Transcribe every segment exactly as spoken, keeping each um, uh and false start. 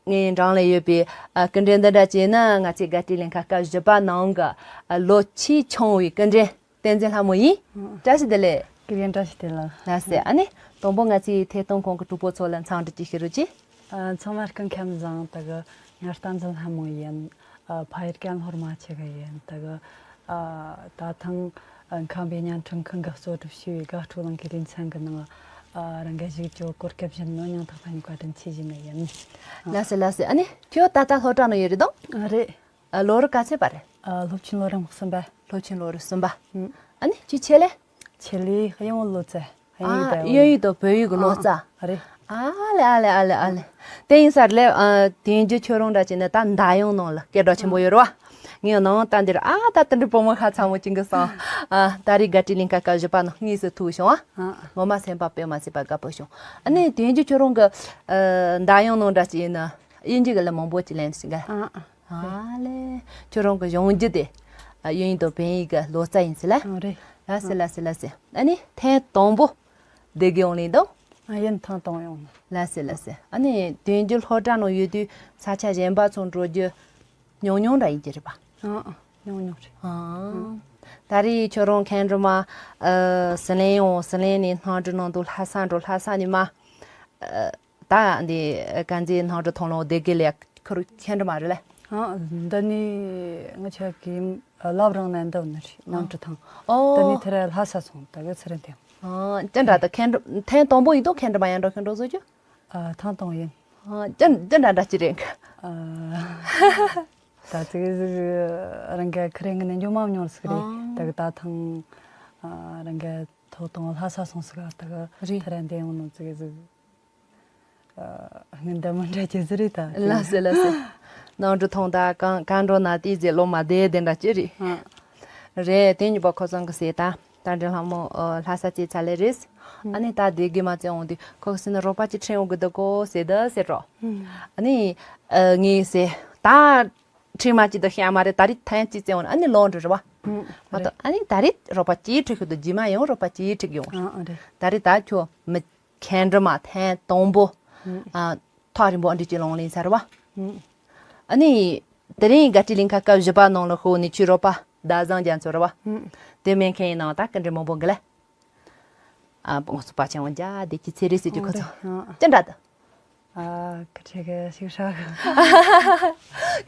ངའི་འགྲམ་ལ་ཡོད་པའི་ཨ་སྐུ་མགྲོན་འདི་འདྲ་བྱས་ན། ང་ཚོའི་དགའ་སྤྲོའི་གླིང་ག་སྐབས་བཞི་པ་ནང་གི་ཨ་ལོ་ཆེས་ཆུང་བའི་སྐུ་མགྲོན་བསྟན་འཛིན་ལྷ་མོ་ཡིན། ཨང་། བཀྲ་ཤིས་བདེ་ལེགས། སྐུ་ཡོན་བཀྲ་ཤིས་བདེ་ལེགས། ལགས་སེ། ཨ་ནི་དང་པོ་ང་ཚོའི་ཐད་གཏོང་ཁང་གི་གྲོགས་པོ་ཚོ་ལ་འཚམས་འདྲི་ཅིག་ཞུ་རོགས་གྱིས། ཨ། ཚང་མ་སྐུ་ཁམས་བཟང་། ད་གི་ང་བསྟན་འཛིན་ལྷ་མོ་ཡིན། ཨ། ཕ་ཡུལ་ཀན་ལྷོ་རྨ་ཆུ་གི་ཡིན། ད་གི་ཨ་ད་ཐེངས་ཨ་ཁམས་པའི་བརྙན་འཕྲིན་ཁང་གིས་གཙོ་སྒྲུབ་བྱས་པའི་དགའ་སྤྲོ་གླིང་གི་ལེ་ཚན་གྱི་ནང་ཨ་རང་གི་བཞུགས་ཀྱི་གོ་སྐབས་བྱིན་ནོ་སྙིང་ཐག་པ་ནས་བཀའ་དྲིན་ཆེ་ཞུ་ནི་ཡིན། ལགས་སེ་ལགས་སེ། ཨ་ནི་ཁྱོད་ད་ལྟ་སློབ་གྲྭ་ནང་ཡོད་རེད་དམ། ཨ་རེད། ཨ། ལོ་རིམ་ག་ཚོད་པ་རེད། ཨ། སློབ་ཆེན་ལོ་རིམ་གསུམ་པ། སློབ་ཆེན་ལོ་རིམ་གསུམ་པ། ཨུམ། ཨ་ནི་ཁྱོད་ཆེད་ལས། ཆེད་ལས་དབྱིན་ཡིག་ལོ་ཙཱ། དབྱིན་ཡིག་ཨ། དང་། དབྱིན་ཡིག་དང་བོད་ཡིག་གི་ལོ་ཙཱ། ཨ་རེད། ཨ་ལེ་ཨ་ལེ་ཨ་ལེ་ཨ་ལེ། དེ་ཡིན་ས་རེད་ལེ། ཨ། དེང་རྒྱུ་ཁྱོད་རང་འདྲ་བྱས་ན་ད་མདའ་ཡོང་ནང་ལ་སྐད་གྲགས་ཆེན་པོ་ཡོད་རེད་བ། ངས་ནང་ད་འདིར་ཨ་ད་དེ་འདྲའི་བུ་མོ་ཤ་ཚ་མོ་ཅིག་གི་སང་ཨ་ད་རེས་དགའ་སྤྲོའི་གླིང་ག་སྐབས་བཞི་པ་ནང་དངོས་སུ་ཐུག་བྱུང་ཨ། ངོ་མ་སེམས་པ་དཔེ་མ་སྲིད་པ་དགའ་པོ་བྱུང་། ཨ་ནི་དེང་རྒྱུ་ཁྱོད་རང་གི་ཨ་མདའ་ཡོང་ནང་འདྲ་བྱས་ན་དབྱིན་ཇི་གི་ལ་མང་པོ་ཅིག་ལེན་ཟིན་ག་ཨ། ཨ་ལེ། ཁྱོད་རང་གི་སྦྱོང་རྒྱུ་དེ་ཨ་དབྱིན་ཡིག་དང་བོད་ཡིག་གི་ལོ་ཙཱ་ཡིན་ཟེར་ལ། ཨ་རེད། ལགས་སེ་ལགས་སེ་ལགས་སེ། ཨ་ནི་ཐེངས་དང་པོ་སྡེ་དགེ་ཡོང་ལེ་དང་། ཨ། ཡིན། ཐེངས་དང་པོ་ཡོང་ནི། ལགས་སེ་ལགས་སེ། ཨ་ནི་དེང་རྒྱུ་སློབ་གྲྭ་ནང་ཡོད་དུས་ས་ཆ་གཞན་པ་ཚོ་འགྲོ་རྒྱུ་ཉུང་ཉུང་འདྲ་ཡིན་གྱི་རེད་པ། ཨ་ཨ། ཉུང་ཉུང་རེད། ཨ། ད་རེས་ཁྱོད་རང་མཁན་སྒྲོལ་མ་ཨ་ཟི་ལིང་ཡོང་། ཟི་ལིང་ནས་གནམ་གྲུ་ནང་དུ་ལྷ་ས་འགྲོ། ལྷ་ས་ནས་མ་ཨ་ད་འདི་དཀར་མཛེས་གནམ་གྲུ་ཐོན་ལོང་སྡེ་དགེ་ལ་ཁུར་མཁན་སྒྲོལ་མ་རེད་ལ། ཨ། འདི་ནས་ང་ཆ་གི་ལབ་རང་ནས་འདི་ནི་རེད། གནམ་གྲུ་ཐང་། ཨོ། འདི་ནས་དེ་ར་ལྷ་ས་སོང་། ད་གི་ཚེ་རིང་དེ། ཨ། ཅི་འདྲ་ད་མཁན་སྒྲོལ་ཐེངས་དང་པོ་ཡིན་དུས་མཁན་སྒྲོལ་མ་ཡང་འགྲོ་མཁན་འགྲོ་བཟོ་རྒྱུ། ཨ། ཐེངས་དང་པོ་ཡིན། ཨ། ཅི་ཅི་འདྲ་འདྲ་ཅི་རེད། ཨ། ད་ཙི་གེ་ཟིག་རང་གི་ཁ་རེ་ངི་ནས་འཇོག་མ་མྱོང་ཟིག་རེད། ཨ། ད་གི་ད་ཐེངས་ཨ་རང་གི་ཐོག་དང་ལྷ་ས་སོང་ཟིག་ད་གི་རེད། ཐ་ར་འདི་ཡོང་ནོ་ཙི་གེ་ཟིག་ཨ། སྔོན་བརྡ་མི་འདྲ་ཅི་ཟིག་རེད་ད། ལགས་སེ་ལགས་སེ། གནམ་གྲུ་ཐོང་ད་གང་གང་འགྲོ་ན་དེ་ཟེར་ལོ་མ་བདེ་བདེ་འདྲ་ཅི་རེད། ཨ། རེད། དེ་གཉིས་པ་ཁོ་ཚང་གི་ཟེར་ད། ད་འདྲ་ལྷ་མོ་ཨ་ལྷ་ས་ཅི་ཚ་ལེ་རེད། ཨ་ནི་ད་སྡེ་དགེ་མ་བཙལ་འོང་དུས་ཁོ་གི་སེམས་ན་རོགས་པ་ཅིག་ཁྲིད་འོང་གི་འདུག་གོ་ཟེར་ད་ཟེར་རོ། ཨ་ནི་ཨ་ངས་ཟེར་ད་ཁྲིད་མ་ཅིག་ད་ཤ་མ་རེད། ད་རེས་ཐན་ཅིག་བཙལ་འོང་ཨ་ནི་ལོང་འགྲོ་རེད་བ། མ་གཏོགས་ཨ་ནི་ད་རེས་རོགས་པ་ཅིག་ཁྲིད་གི་འདུག་རྗེས་མ་ཡང་རོགས་པ་ཅིག་ཁྲིད་གི་ཡོང་། ཨ་ཨ་རེད། ད་རེས་ད་ཁྱོད་མི་མཁན་སྒྲོལ་མ་ཐེངས་དང་པོ། ཨ། ཐག་རིང་པོ་འདི་ཅིག་ལོང་ལེན་ཚར་བ། ཨ་ནི། དེ་རིང་དགའ་སྤྲོའི་གླིང་ག་སྐབས་བཞི་པ་ནང་ལ་ཤོག་ནས་ཁྱོད་རོགས་པ་ཟླ་བཟང་རྒྱ་མཚོ་རེད་བ། དེ་མིན་མཁན་ཡིན་ནའང་ད་སྐུ་མགྲོན་མང་པོ་འགི་ལ། ཨ། ང་ཚོ་པ་ཆེན་བོ་འཇའ་དེ་ཁྱི་ཚེ་རིང་ཟེར་རྒྱུ་ཁོ་ཚོ། ཨ། ཅི་འདྲ་འདུག་ཨ། ཁ་ཆེ་གི་ཞིག་ཧྲ་གི་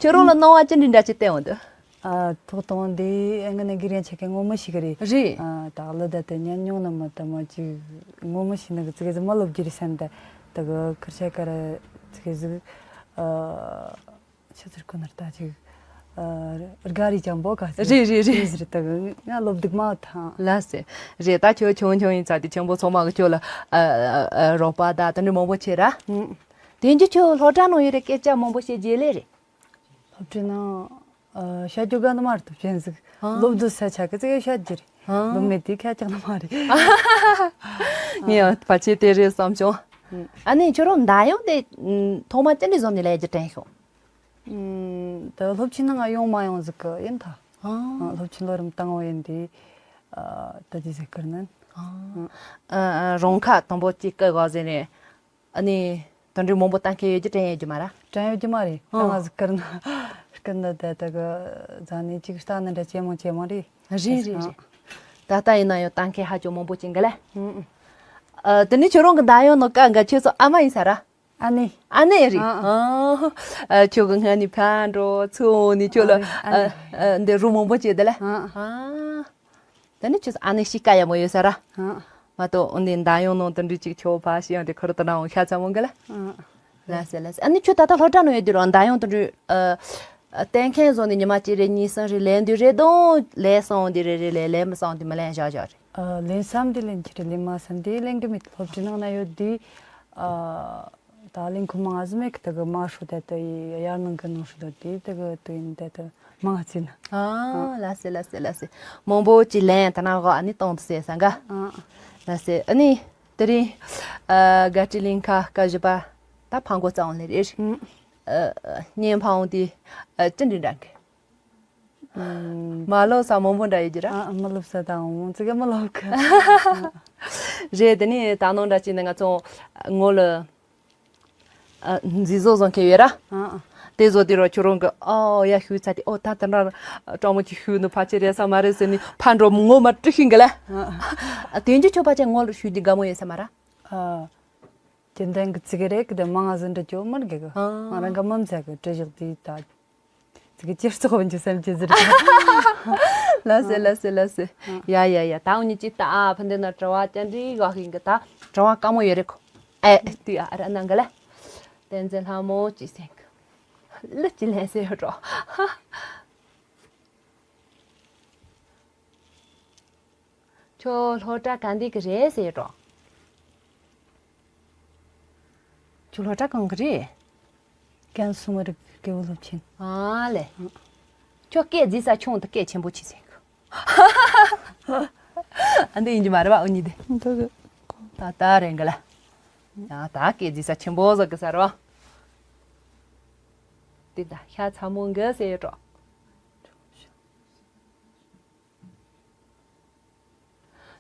ཁྱོད་རང་ལ་སྣང་བ་ཅི་འདྲ་འདྲ་ཅིག་བསྟན་འོང་དུ། ཨ། ཐོག་དང་འདི་ངི་ནི་གི་རེན་ཆེ་གི་ངོ་མི་ཤེས་གི་རེད། རེད། ཨ། ད་ལོ་ད་དེ་ཉན་མྱོང་ནི་མི་ད་མ་ཅིག་ངོ་མི་ཤེས་ནི་གི་ཙི་གེ་ཟིག་མ་ལོབ་གི་རེད་སེམས་ད། ད་གི་ཁར་ཆ་ག་ར་ཙི་གེ་ཟིག་ཨ། ཆི་ཟེར་གོ་ནར་ད་ཅིག་ཨ། དགའ་རི་ཅང་པོ་ག་ཟེར། རེད་རེད་རེད། ཟེར་ད་གི་ང་ལོབ་སྡུག་མ་ཐང་། ལགས་སེ། རེད། ད་ཁྱོད་ཆུང་ཆུང་ཡིན་ཙང་དེ་ཆེན་པོ་ཚང་མ་གི་ཁྱོད་ལ་ཨ་ཨ་ཨ་རོགས་པ་ད་དེ་འདྲ་མང་པོ་བྱེད་ར། ཨང་། དེང་རྒྱུ་ཁྱོད་སློབ་གྲྭ་ནང་ཡོད་རེད་སྐད་ཆ་མང་པོ་བཤད་རྗེས་ལས་རེད། སློབ་གྲྭའི་ནང་ཨ་བཤད་རྒྱུ་ག་ནི་མ་རེད་དུ་ཅན་ཟིག་ཨ། སློབ་དུ་ས་ཆ་གི་ཙི་གེ་བཤད་རྒྱུ་རེད། ཨ། སློབ་མེད་དེ་ཁ་ཅག་ནི་མ་རེད། ངས་ཕལ་ཆེར་དེ་རེད་བསམ་བྱུང་། ཨ་ནི་ཁྱོད་རང་མདའ་ཡོང་དེ་ཐོག་མ་ཅི་འདྲ་བཟོ་ནས་ལས་རྒྱུ་དྲན་བྱུང་། ཨམ། ད་སློབ་ཆེན་ནང་ང་ཡོང་མ་ཡོང་ཟིག་གི་ཡིན་ད། ཨ། ཨ། སློབ་ཆེན་ལོ་རིམ་དང་བོ་ཡིན་དེ། ཨ། ད་དེ་ཟེར་གི་ནི། ཨ། ཨ། རང་ཁ་དང་པོ་གཅིག་སྐད་གོ་ཟེར་ནས། ཨ་ནི། དོན་འགྲིག་མང་པོ་བཏང་མཁན་ཡོད་རྒྱུ་དྲན་ཡོད་རྒྱུ་མ་ར། དྲན་ཡོད་རྒྱུ་མ་རེད། ཨ། ད་ང་ཟིག་སྐུར་ན། སྐུར་ན་ད་ད་གི་རྫ་ནས་གཅིག་ལྟ་ནི་འདྲ་ཇེ་མང་ཇེ་མང་རེད། རེད་རེད་རེད། ད་ལྟ་ཡིན་ན་ཡང་བཏང་མཁན་ཧ་ཅང་མང་པོ་ཅིག་འགི་ལ། ཨ། དེ་ནས་ཁྱོད་རང་གི་མདའ་ཡོང་ནོ་ཀ་འགའ་ཁྱོད་ཚོ་ཨ་མ་ཡིན་ས་ར། ཨ་ནེ། ཨ་ནེ་རེད། ཨ། ཨ། ཨ། ཁྱོད་ཀྱི་སྔ་ནས་ཕ་འགྲོ་ཚུར་འོང་ནས་ཁྱོད་ལ། ཨ། ཨ། ཨ། འདི་རུ་མང་པོ་བྱས་དེ་ལ། ཨ། ཨ། ད་ནི་ཁྱོད་ཨ་ནེ་གཤིས་ཀ་ཡག་མོ་ཡོད་ས་ར། ཨ། མ་གཏོགས་འོན་ཏེ་མདའ་ཡོང་ནང་དུ་འདྲི་གཅིག་ཁྱོད་ཕ་ཤི་ཡང་དེ་ཁུར་དུ་ན་འོང་ཤ་ཚ་མོ་འགི་ལ། ཨ། ལ་སེ་ལ་སེ། ཨ་ནི་ཁྱོད་ད་ལྟ་སློབ་གྲྭ་ནང་ཡོད་དུས་རང་མདའ་ཡོང་དུ་འདྲི། ཨ། ཨ། གཏན་འཁེལ་བཟོ་ནས་ཉི་མ་གཅིག་རེ་གཉིས་གསུམ་རེ་ལེན་དུས་རེད་དོ། ལེན་སོང་དུས་རེ་རེ་ལེན། ལེན་མི་སོང་དུས་མི་ལེན་བཞག་བཞག་རེད། ཨ། ལེན་བསམ་དུས་ལེན་གྱི་རེད། ལེན་མ་བསམ་དུས་ལེན་གི་མེད། སློབ་གྲྭའི་ནང་ན་ཡོད་དུས། ཨ། ད་ལེན་ཁོ་མང་ཟིག་མེད་གི། ད་གི་མ་ཧྲུ་ད་ད་ཡི་ཡར་ནང་གི་ནང་ཧྲུ་ད་དེ་ད་གི་དུ་ཡིན་ད་ད་མང་ཙི་ན། ཨ། ལ་སེ་ལ་སེ་ལ་སེ། མང་པོ་ཅི་ལེན་ད་ན་གོ་ཨ་ནི་གཏོང་དུ་སེ་ས་འགའ། ཨ། ལ་སེ། ཨ་ནི་དེ་རིང་ཨ་དགའ་སྤྲོའི་གླིང་ག་སྐབས་བཞི་པ་ད་ཕང་གོ་རྩ་འོང་ལེ་རེད། ཨ། བརྙན་ཕང་འོང་དེ་ཨ་ཅི་འདྲ་འདྲ་གི། མ་ལོབས་ས་མང་པོ་འདྲ་ཡོད་ཀྱི་ར། ཨ། མ་ལོབས་ས་དང་མང་ཙི་ག་མ་ལོབས་གི། རེད། དེ་ནས་ད་ནང་འདྲ་ཅིག་ནས་ང་ཚོ་ངོ་ལ་ ཨ། མཛེས་བཟོ་བཟོ་མཁན་ཡོད་ར། ཨ། དེ་བཟོ་དུས་རོ་ཁྱོད་རང་གི་ཨོ་ཡ་ཞུས་ཚར་དུས་ཨོ་ད་དེ་འདྲ་སྤྲང་མོ་ཅིག་ཞུས་ནི་ཕལ་ཆེར་རེད་ས་མ་རེད་ཟེར་ནས་ཕར་འགྲོ་ངོ་མ་དཀྲུག་ཤིང་གི་ལ། ཨ། དེ་འཇུ་ཁྱོད་ཕལ་ཆེར་ངོ་ལ་ཞུས་ཀྱི་དགའ་མོ་ཡོད་ས་མ་ར། ཨ། ཅི་འདྲ་གི་ཙི་གི་རེད་གི་དེ་མང་ང་ཟིན་འདྲ་ཅོ་མར་གི་གི། ཨ། ང་རང་གི་མམ་ཚ་གི་བྲིས་བཞག་དུས་ད། ཙི་གི་ཅིར་ཙོག་བན་ཅི་སེམས་ཅི་ཟེར་གི། ལ་སེ་ལ་སེ་ལ་སེ། ཡ་ཡ་ཡ། ད་འུ་གཉིས་ཅི་ད་ཨ་ཕ་འདི་ན་དྲི་བ་ཅན་འདྲི་ག་ཤིང་གི་ད་དྲི་བ་དཀའ་མོ་ཡོད་རེད་ཁོ། ཨེ་དུས་ཨ་ར་ནང་གི་ལ། བསྟན་འཛིན་ལྷ་མོ་ཅི་སེང་གི། ལི་ཅི་ལན་སེ་ཡོད་རོ། ཁྱོད་སློབ་གྲྭ་ག་འདི་གི་རེད་ཟེར་རོ། ཁྱོད་སློབ་གྲྭ་གང་གི་རེད། ཀན་སུའུ་མི་རིགས་དགེ་འོས་སློབ་ཆེན། ཨ་ལེ། ཁྱོད་སྐད་རྫིག་ས་ཆུང་དུ་སྐད་ཆེན་པོ་ཆེ་ཟེར་གི། ཨ་འདི་ཡིན་གྱི་མ་རེད་བ་འུ་གཉིས་དེ། འདི་གི། ད་ད་རེད་གི་ལ། ཡང་ད་སྐད་རྫིག་ས་ཆེན་པོ་ཟེར་གི་ཟེར་བ། དེ་ད་ཤ་ཚ་མོ་འགི་ཟེར་ཡོད་རོ།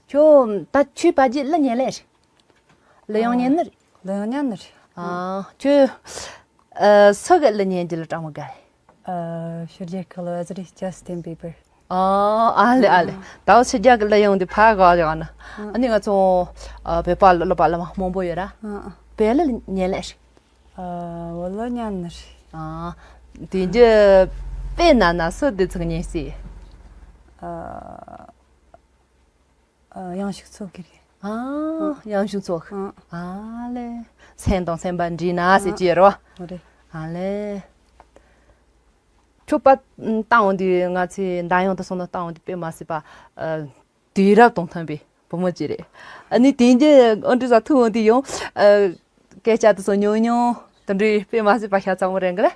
ཁྱོད་ད་ཆོས་པ་རྒྱུད་གླུ་ཉན་ལེ་རེད། གླུ་ཡང་ཉན་ནི་རེད། གླུ་ཡང་ཉན་ནི་རེད། ཨ། ཁྱོད་ཨ་སུ་གི་གླུ་ཉན་རྒྱུ་ལ་སྤྲང་མོ་དགའ་རེད། ཨ། ཕྱི་རྒྱལ་གི་གླུ་བ་ཟེར་ཇ་སི་ཏིན་བྷི་བར། ཨ་ཨ་ལེ་ཨ་ལེ། ད་ཕྱི་རྒྱལ་གི་གླུ་ཡང་འདི་ཕ་ག་ཡང་ན། ཨ་ནི་ང་ཚོ་ཨ་བོད་པ་གླུ་བ་གླུ་མ་མང་པོ་ཡོད་ར། ཨ་ཨ། བོད་གླུ་ཉན་ལེ་རེད། ཨ། བོད་གླུ་ཉན་ནི་རེད། ཨ། དེ་རྒྱུ་དཔེ་ན་ན་སུ་དེ་ཚོ་ཉན་སྲིད། ཨ། ཨ། ཡང་ཞིག་ཚོགས་ཀྱི་རེད། ཨ། ཡང་ཞིག་ཚོགས། ཨ། ཨ་ལེ། སེམས་དང་སེམས་པ་འདྲིས་ན་ཟེར་གྱི་རོ། ཨ་རེད། ཨ་ལེ། ཁྱོད་པ་བཏང་འོང་དུས་ང་ཚོའི་འདམ་གཡང་དུ་སོང་ན་བཏང་འོང་དུས་དཔེ་མ་སྲིད་པ། ཨ། དུས་རབས་དང་མཐུན་པའི་བུ་མོ་ཅིག་རེད། ཨ་ནི་དེང་གི་ཨོ་འདྲི་ས་ཐུག་འོང་དུས་ཡང་། ཨ། སྐད་ཆ་དེ་ཚོ་ཉུང་ཉུང་དེ་འདྲའི་དཔེ་མ་སྲིད་པ་ཤ་ཚ་མོ་རེད་གི་ལེ།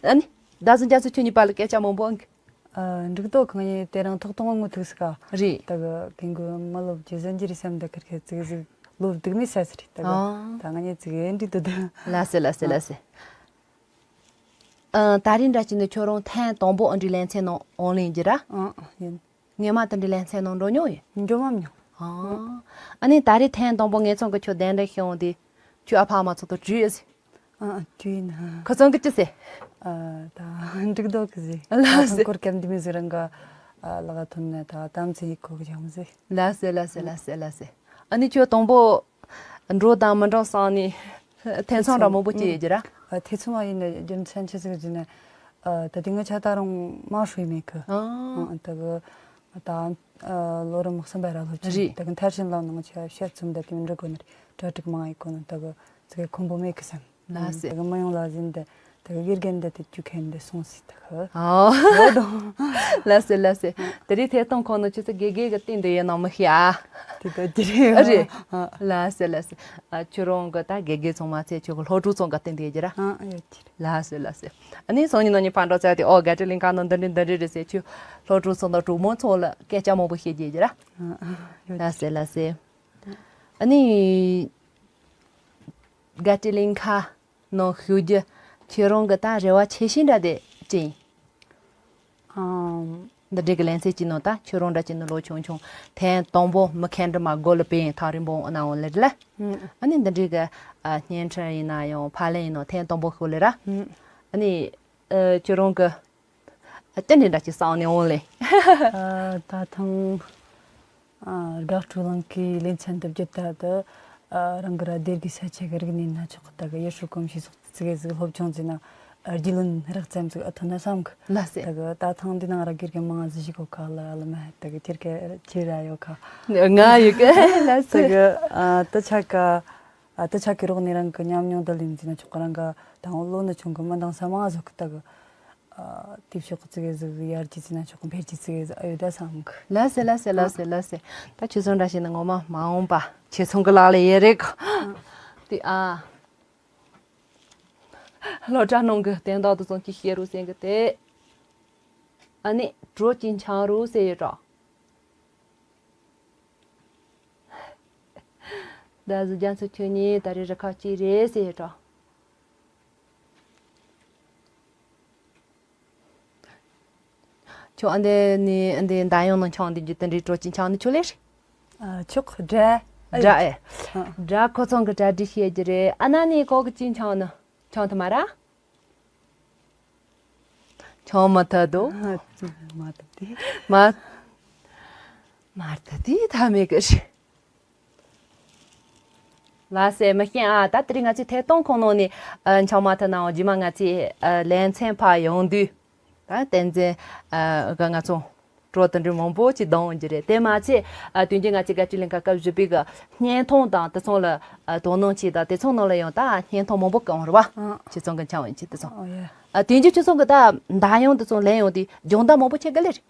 ཨ་ནི། ཟླ་གཟུགས་རྒྱ་མཚོ་ཁྱོད་གཉིས་བར་ལ་སྐད་ཆ་མང་པོ་ཨང་གི། ཨ། འབྲུག་རྡོ་ཁང་ཡིན་དེ་རིང་ཐོག་ཐོག་ངོ་ཐུག་སི་ཀ། རེད། ད་གི་དེང་གི་མི་ལོབ་ཀྱི་ཟན་གྱི་རི་སེམས་ད་ཁིར་ཁེ་ཙིག་ཟིག་ལོབ་སྡུག་མི་ས་སི་རེད་ད་གི། ཨ། ད་ང་ཉེ་ཙིག་ཨེ་འདྲི་དུ་དུ། ལ་སེ་ལ་སེ་ལ་སེ། ཨ། ད་རིང་འདྲ་ཅི་ནི་ཁྱོད་རང་ཐེངས་དང་པོ་ཨ་འདྲི་ལན་ཚན་ནང་ཨོན་ལིན་གྱི་ར། ཨ་ཡིན། ངས་མ་དེ་འདྲི་ལན་ཚན་ནང་འགྲོ་མྱོང་ཡོད། འགྲོ་མ་མྱོང་། ཨ། ཨ་ནི་ད་རེས་ཐེངས་དང་པོ་ངས་ཚང་གི་ཁྱོད་གདན་འདྲེན་ཤེས་འོང་དུས་ཁྱོད་ཨ་ཕ་མ་ཚོགས་དང་བྲིས་ཡོད་ཟེར། ཨ་ཨ་དུས་ན། ཁོ་ཚང་གི་ཅི་ཟེར། ཨ་ད་འགྲིག་འདུག་གི་ཟེར། ལགས་ད་སེ། ཐང་སྐོར་ཀེམ་འདི་མི་ཟེར་རང་ག་ཨ་ལག་ཐོན་ནས་ད་དམ་ཚིག་ཡིག་ཁོ་གི་ཡོང་ཟེར། ལགས་སེ་ལགས་སེ་ལགས་སེ་ལགས་སེ། ཨ་ནི་ཁྱོད་དང་པོ་འགྲོ་དང་མི་འགྲོ་སང་ནི་ཐེ་ཚོམ་འདྲ་མང་པོ་སྐྱེས་ཡོད་ཀྱི་ར། ཨ་ཐེ་ཚོམ་ཨ་ཡིན་ནས་རྒྱུ་མཚན་ཆི་ཟིག་ཟེར་ན། ཨ་ད་དེ་ང་ཆ་ད་རུང་མ་ཧྲུའི་མེད་གི། ཨ་ཨ་ད་གི་ད་ཨ་ལོ་རིམ་གསུམ་པ་ར་སློབ་ཆེན་རེད། ད་གི་མཐར་ཕྱིན་ལ་ནང་ཆ་བཤད་ཚུམ་ད་དེ་མི་འགྲོ་གོ་ནི་གྲ་སྒྲིག་མང་ཡིན་གོ་ནི་ད་གི་ཙི་གེ་ཁོམ་པོ་མེད་གི་སམ། ལགས་སེ། ད་གི་མི་ཡོང་ལ་ཟིན་ཏེ་ད་གི་དགེ་རྒན་འདི་དེ་བཅུ་ཁན་འདི་སོང་སི་ད་གི། ཨོ། ལོ་དང་། ལགས་སེ་ལགས་སེ། དེ་རིང་ཐད་གཏོང་ཁོ་ནོ་ཆུ་ཚོད་དགེ་རྒན་གི་སྟེང་དུ་ཡོད་ནོ་མི་ཤེས་ཨ། དེ་ད་དེ་རེད། ཨ་རེད། ཨ། ལགས་སེ་ལགས་སེ། ཨ་ཁྱོད་རང་གི་ད་དགེ་རྒན་ཚང་མ་ཚེ་ཁྱོད་གི་སློབ་ཕྲུག་ཚང་གི་སྟེང་དུ་ཡོད་ཀྱི་ར། ཨ་ཡོད་ཀྱི་རེད། ལགས་སེ་ལགས་སེ། ཨ་ནི་སང་ཉིན་ནང་ཉིན་ཕར་འགྲོ་ཚར་དེ་ཨོ་དགའ་སྤྲོ་གླིང་ཁ་ནང་འདི་འདྲི་འདི་འདྲི་རེད་ཟེར་ཁྱོད་སློབ་ཕྲུག་ཚང་དང་གྲོགས་མོ་ཚང་ལ་སྐད་ཆ་མང་པོ་བཤད་ཀྱི་ཡོད་ཀྱི་ར། ཨ་ཡོད་ཀྱི་རེད། ལགས་སེ་ལགས་སེ། ཨ་ནི། དགའ་སྤྲོ་གླིང་ཁ་ནང་ཞུགས་རྒྱུ་ཁྱོད་རང་གི་ད་རེ་བ་ཆེ་ཤོས་འདྲ་དེ་ཅི་ཡིན། ཨམ། འདི་འདྲའི་གི་ལན་ཚད་ཅིག་ནང་ད་ཁྱོད་རང་འདྲ་ཅིག་ནི་ལོ་ཆུང་ཆུང་ཐེངས་དང་པོ་མི་ཁེན་འདྲི་མ་སྒོ་ལ་པེན་ཐག་རིང་པོ་ཨ་ན་འོང་ལེ་རེད་ལ། ཨ་ནི་འདི་འདྲའི་གི་ཨ་བརྙན་འཕྲིན་ཡིན་ན་ཡང་ཕ་ལེན་ཡིན་ནོ་ཐེངས་དང་པོ་ཤོད་ལེ་ར། ཨ་ནི་ཨ་ཁྱོད་རང་གི་ཨ་ཅི་འདྲ་འདྲ་ཅིག་བསམ་ནས་འོང་ལེ། ཨ་ད་ཐེངས། ཨ་དགའ་སྤྲོ་གླིང་ཁའི་ལེ་ཚན་དུ་བརྒྱུད་ད་དུ་ཨ་རང་གི་ར་སྡེ་དགེ་ས་ཆ་གི་རིག་གནས་སྣ་ཚོགས་ད་གི་ཡུལ་སྲོལ་གོམས་གཤིས་སོགས་ཙི་གེ་ཟིག་སློབ་སྦྱོང་བྱས་ན་ཨ་རྒྱུས་ལོན་རགས་ཙམ་ཟིག་ཨ་ཐོན་ན་བསམ་གི། ལགས་སེ། ད་གི་ད་ཐེངས་འདི་ནང་ར་དགེ་རྒན་མང་ཟིག་ཞིག་གོ་ཁ་ལ་ལ་མ་ད་གི་ཁྱེར་གི་ཁྱེར་ར་ཡོད་ཁ། ང་ཡོད་གི། ལགས་སེ། ད་གི་ཨ་དུ་ཆ་ག་ཨ་དུ་ཆ་གི་རོགས་ནས་རང་གི་ཉམས་མྱོང་དུ་ལེན་ཟིན་ན་ཆོག་གི། རང་ག་དང་བོ་ལོ་ནི་ཆུང་གི་མི་འདང་ས་མང་ཟིག་གི་ད་གི། ཨ་དེ་ཕྱོགས་ཀྱི་ཙི་གེ་ཟིག་ཡར་རྒྱས་ཅི་ན་ཆོག་གི་འཕེལ་རྒྱས་ཙི་གེ་ཟིག་ཨ་ཡོད་ད་བསམ་གི། ལགས་སེ་ལགས་སེ་ལགས་སེ་ལགས་སེ། ད་ཁྱོད་ཚོ་འདྲ་བྱས་ན་ངོ་མ་མ་འོངས་པ་ཁྱེད་ཚོ་གི་ལག་ལ་ཡོད་རེད་གི། དེ་ཨ། སློབ་གྲྭ་ནང་གི་སྟེང་ཐོག་ཏུ་ཚོང་གི་ཤེས་རུ་ཟེར་གི་དེ། ཨ་ནི་གྲོ་གཅིན་ཆང་རུ་ཟེར་ཡོད་རོ། ད་གཟུགས་རྒྱ་མཚོ་ཁྱོད་གཉིས་ད་རེས་རི་ཁ་གཅིག་རེད་ཟེར་ཡོད་རོ། ཁྱོད་ཨ་འདི་ནི་ཨ་འདི་འདམ་གཡང་ནང་ཆང་འདི་རྒྱུ་དེ་འདྲའི་གྲོ་གཅིན་ཆང་ནི་ཁྱོད་ལས་རེད། ཨ་ཆོག་འདྲ། ཨེ། སྒྲ་ཨེ། ཨ། སྒྲ་ཁོ་ཚང་གི་གྲ་སྒྲིག་བྱེད་རྒྱུ་རེད། ཨ་ན་ནི་ཁོ་གི་ཅི་འཆང་ནི་འཆང་ཐུབ་མ་ར། འཆང་མ་ཐུབ་དོ། ཨ། མ་ཐུབ་དེ། མ། མ་ཐུབ་དེ་ཐ་མེད་གི་རེད། ལགས་སེ། མི་ཤེས་ཨ། ད་དེ་རིང་ང་ཚོའི་ཐད་གཏོང་ཁང་ནང་ནས་ཨ་འཆང་མ་ཐུབ་ནའང་རྗེས་མ་ང་ཚོས་ཨ་ལེ་ཚན་ཕར་ཡོང་དུས། ད་བསྟན་འཛིན་ཨ་ག་ང་ཚོ་བྲོ་དེ་འདྲ་མང་པོ་ཅིག་གཏོང་རྒྱུ་རེད། དེ་མ་ཚད་ཨ་དུས་རྒྱུན་ང་ཚོའི་དགའ་སྤྲོའི་གླིང་ག་སྐབས་བཞི་པའི་གི་བརྙན་ཐུང་དང་དེ་ཚོ་ལ་ཨ་དོ་སྣང་བྱས་དང་། དེ་ཚོ་ནང་ལ་ཡང་ད་བརྙན་ཐུང་མང་པོ་བཀང་རེད་བ། ཨ། ཁྱེད་ཚོ་གི་འཆང་བ་ཡིན་ཅིག་དེ་ཚོ། ཨོ་ཡ། ཨ་དུས་རྒྱུན་ཁྱེད་ཚོ་གི་ད་མདའ་ཡང་དེ་ཚོ་ལེན་ཡོང་དུས་སྦྱོང་བརྡར་མང་པོ་བྱེད་གི་ལེ་རེད།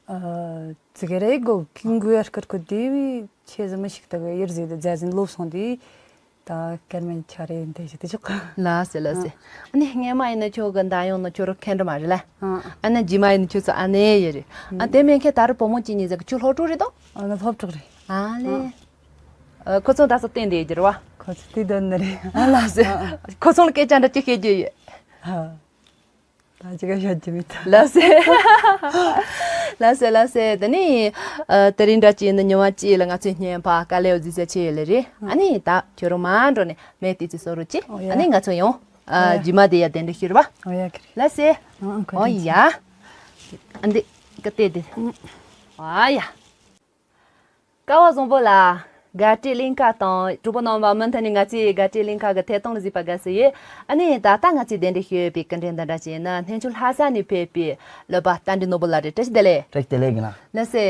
ཨ། ཙི་གེ་རེ་གོ་ཀིང་གུ་ཡར་ཀར་ཀུ་དེ་བི་ཆེ་ཟི་མི་ཞིག་ཏུ་ཡར་ཟེ་དུ་རྫ་ཟིན་ལོབ་སོང་དེ། ད་ཀར་མན་ཆ་རེ་འདི་ཞིག་དེ་ཆོག་ག་ལ་སེ་ལ་སེ། ཨ་ནི་སྔས་མ་ཡིན་ན་ཁྱོད་གི་མདའ་ཡོང་ན་ཁྱོད་རོ་ཁེན་འདྲ་མ་རེད་ལ། ཨ། ཨ་ནི་རྗེས་མ་ཡིན་ན་ཁྱོད་ཚོ་ཨ་ནེ་ཡོད་རེད། ཨ་དེ་མིན་ཁྱེད་ད་རུ་བུ་མོ་གཅིག་གཉིས་ཟེར་གི་ཁྱོད་སློབ་ཕྲུག་རེད་དོ། ཨ་ང་སློབ་ཕྲུག་རེད། ཨ་ལེ། ཨ་ཁོ་ཚོ་ད་སོ་བསྟན་དེ་ཡོད་རེད་བ། ཁོ་ཚོ་དེ་དོན་ནི་རེད། ཨ་ལ་སེ། ཨ། ཁོ་ཚོ་ལ་སྐད་ཆ་འདྲ་ཅིག་བཤད་རྒྱུ་ཡོད། ཨ། ད་ཅི་ག་ཤོད་ཀྱི་མི་ཐུབ། ལགས་སེ། ལགས་སེ་ལགས་སེ། དེ་ནི་ཨ་དེ་རིང་འདྲ་ཅིག་ནི་ཉི་མ་གཅིག་ལ་ང་ཚོའི་བརྙན་པར་དཀའ་ལས་འོ་ཟི་ཟེར་ཆེ་ཡོད་ལེ་རེད། ཨ་ནི་ད་ཁྱོད་རང་མ་འགྲོ་ནས་མེད་དེ་ཅི་སོ་རུ་ཅི། ཨོ་ཡ། ཨ་ནི་ང་ཚོ་ཡང་ཨ་ཨོ་ཡ། རྗེས་མ་དེ་ཡ་གདན་འདྲེན་ཞུ་ར་བ། ཨོ་ཡ་ཁྱེད་རེད། ལགས་སེ། ཨ་ཨ་ཁོ་ཨོ་ཡ། ཨ་འདི་ག་ཏེ་དེ། ཨ་ཡ། ཀ་བ་བཟང་པོ་ལགས། དགའ་སྤྲོའི་གླིང་ག་དང་གྲོགས་པོ་རྣམ་པ་མུ་མཐུད་ནས་ང་ཚོའི་དགའ་སྤྲོའི་གླིང་ག་གི་ཐད་གཏོང་ལ་གཟིགས་པ་དགའ་བསུ་ཡོད། ཨ་ནི་ད་ལྟ་ང་ཚོས་གདན་འདྲེན་ཞུས་པའི་སྐུ་མགྲོན་འདི་འདྲ་ཅིག་ཡིན་ན་བསྟན་ཆོས་ལྷ་ས་ནས་ཕེབས་པའི་སློབ་པ་རྟ་མགྲིན་ནོར་བུ་ལགས་རེད། བཀྲ་ཤིས་བདེ་ལེགས། བཀྲ་ཤིས་བདེ་ལེགས་ཡིན་ལགས། ལགས་སེ།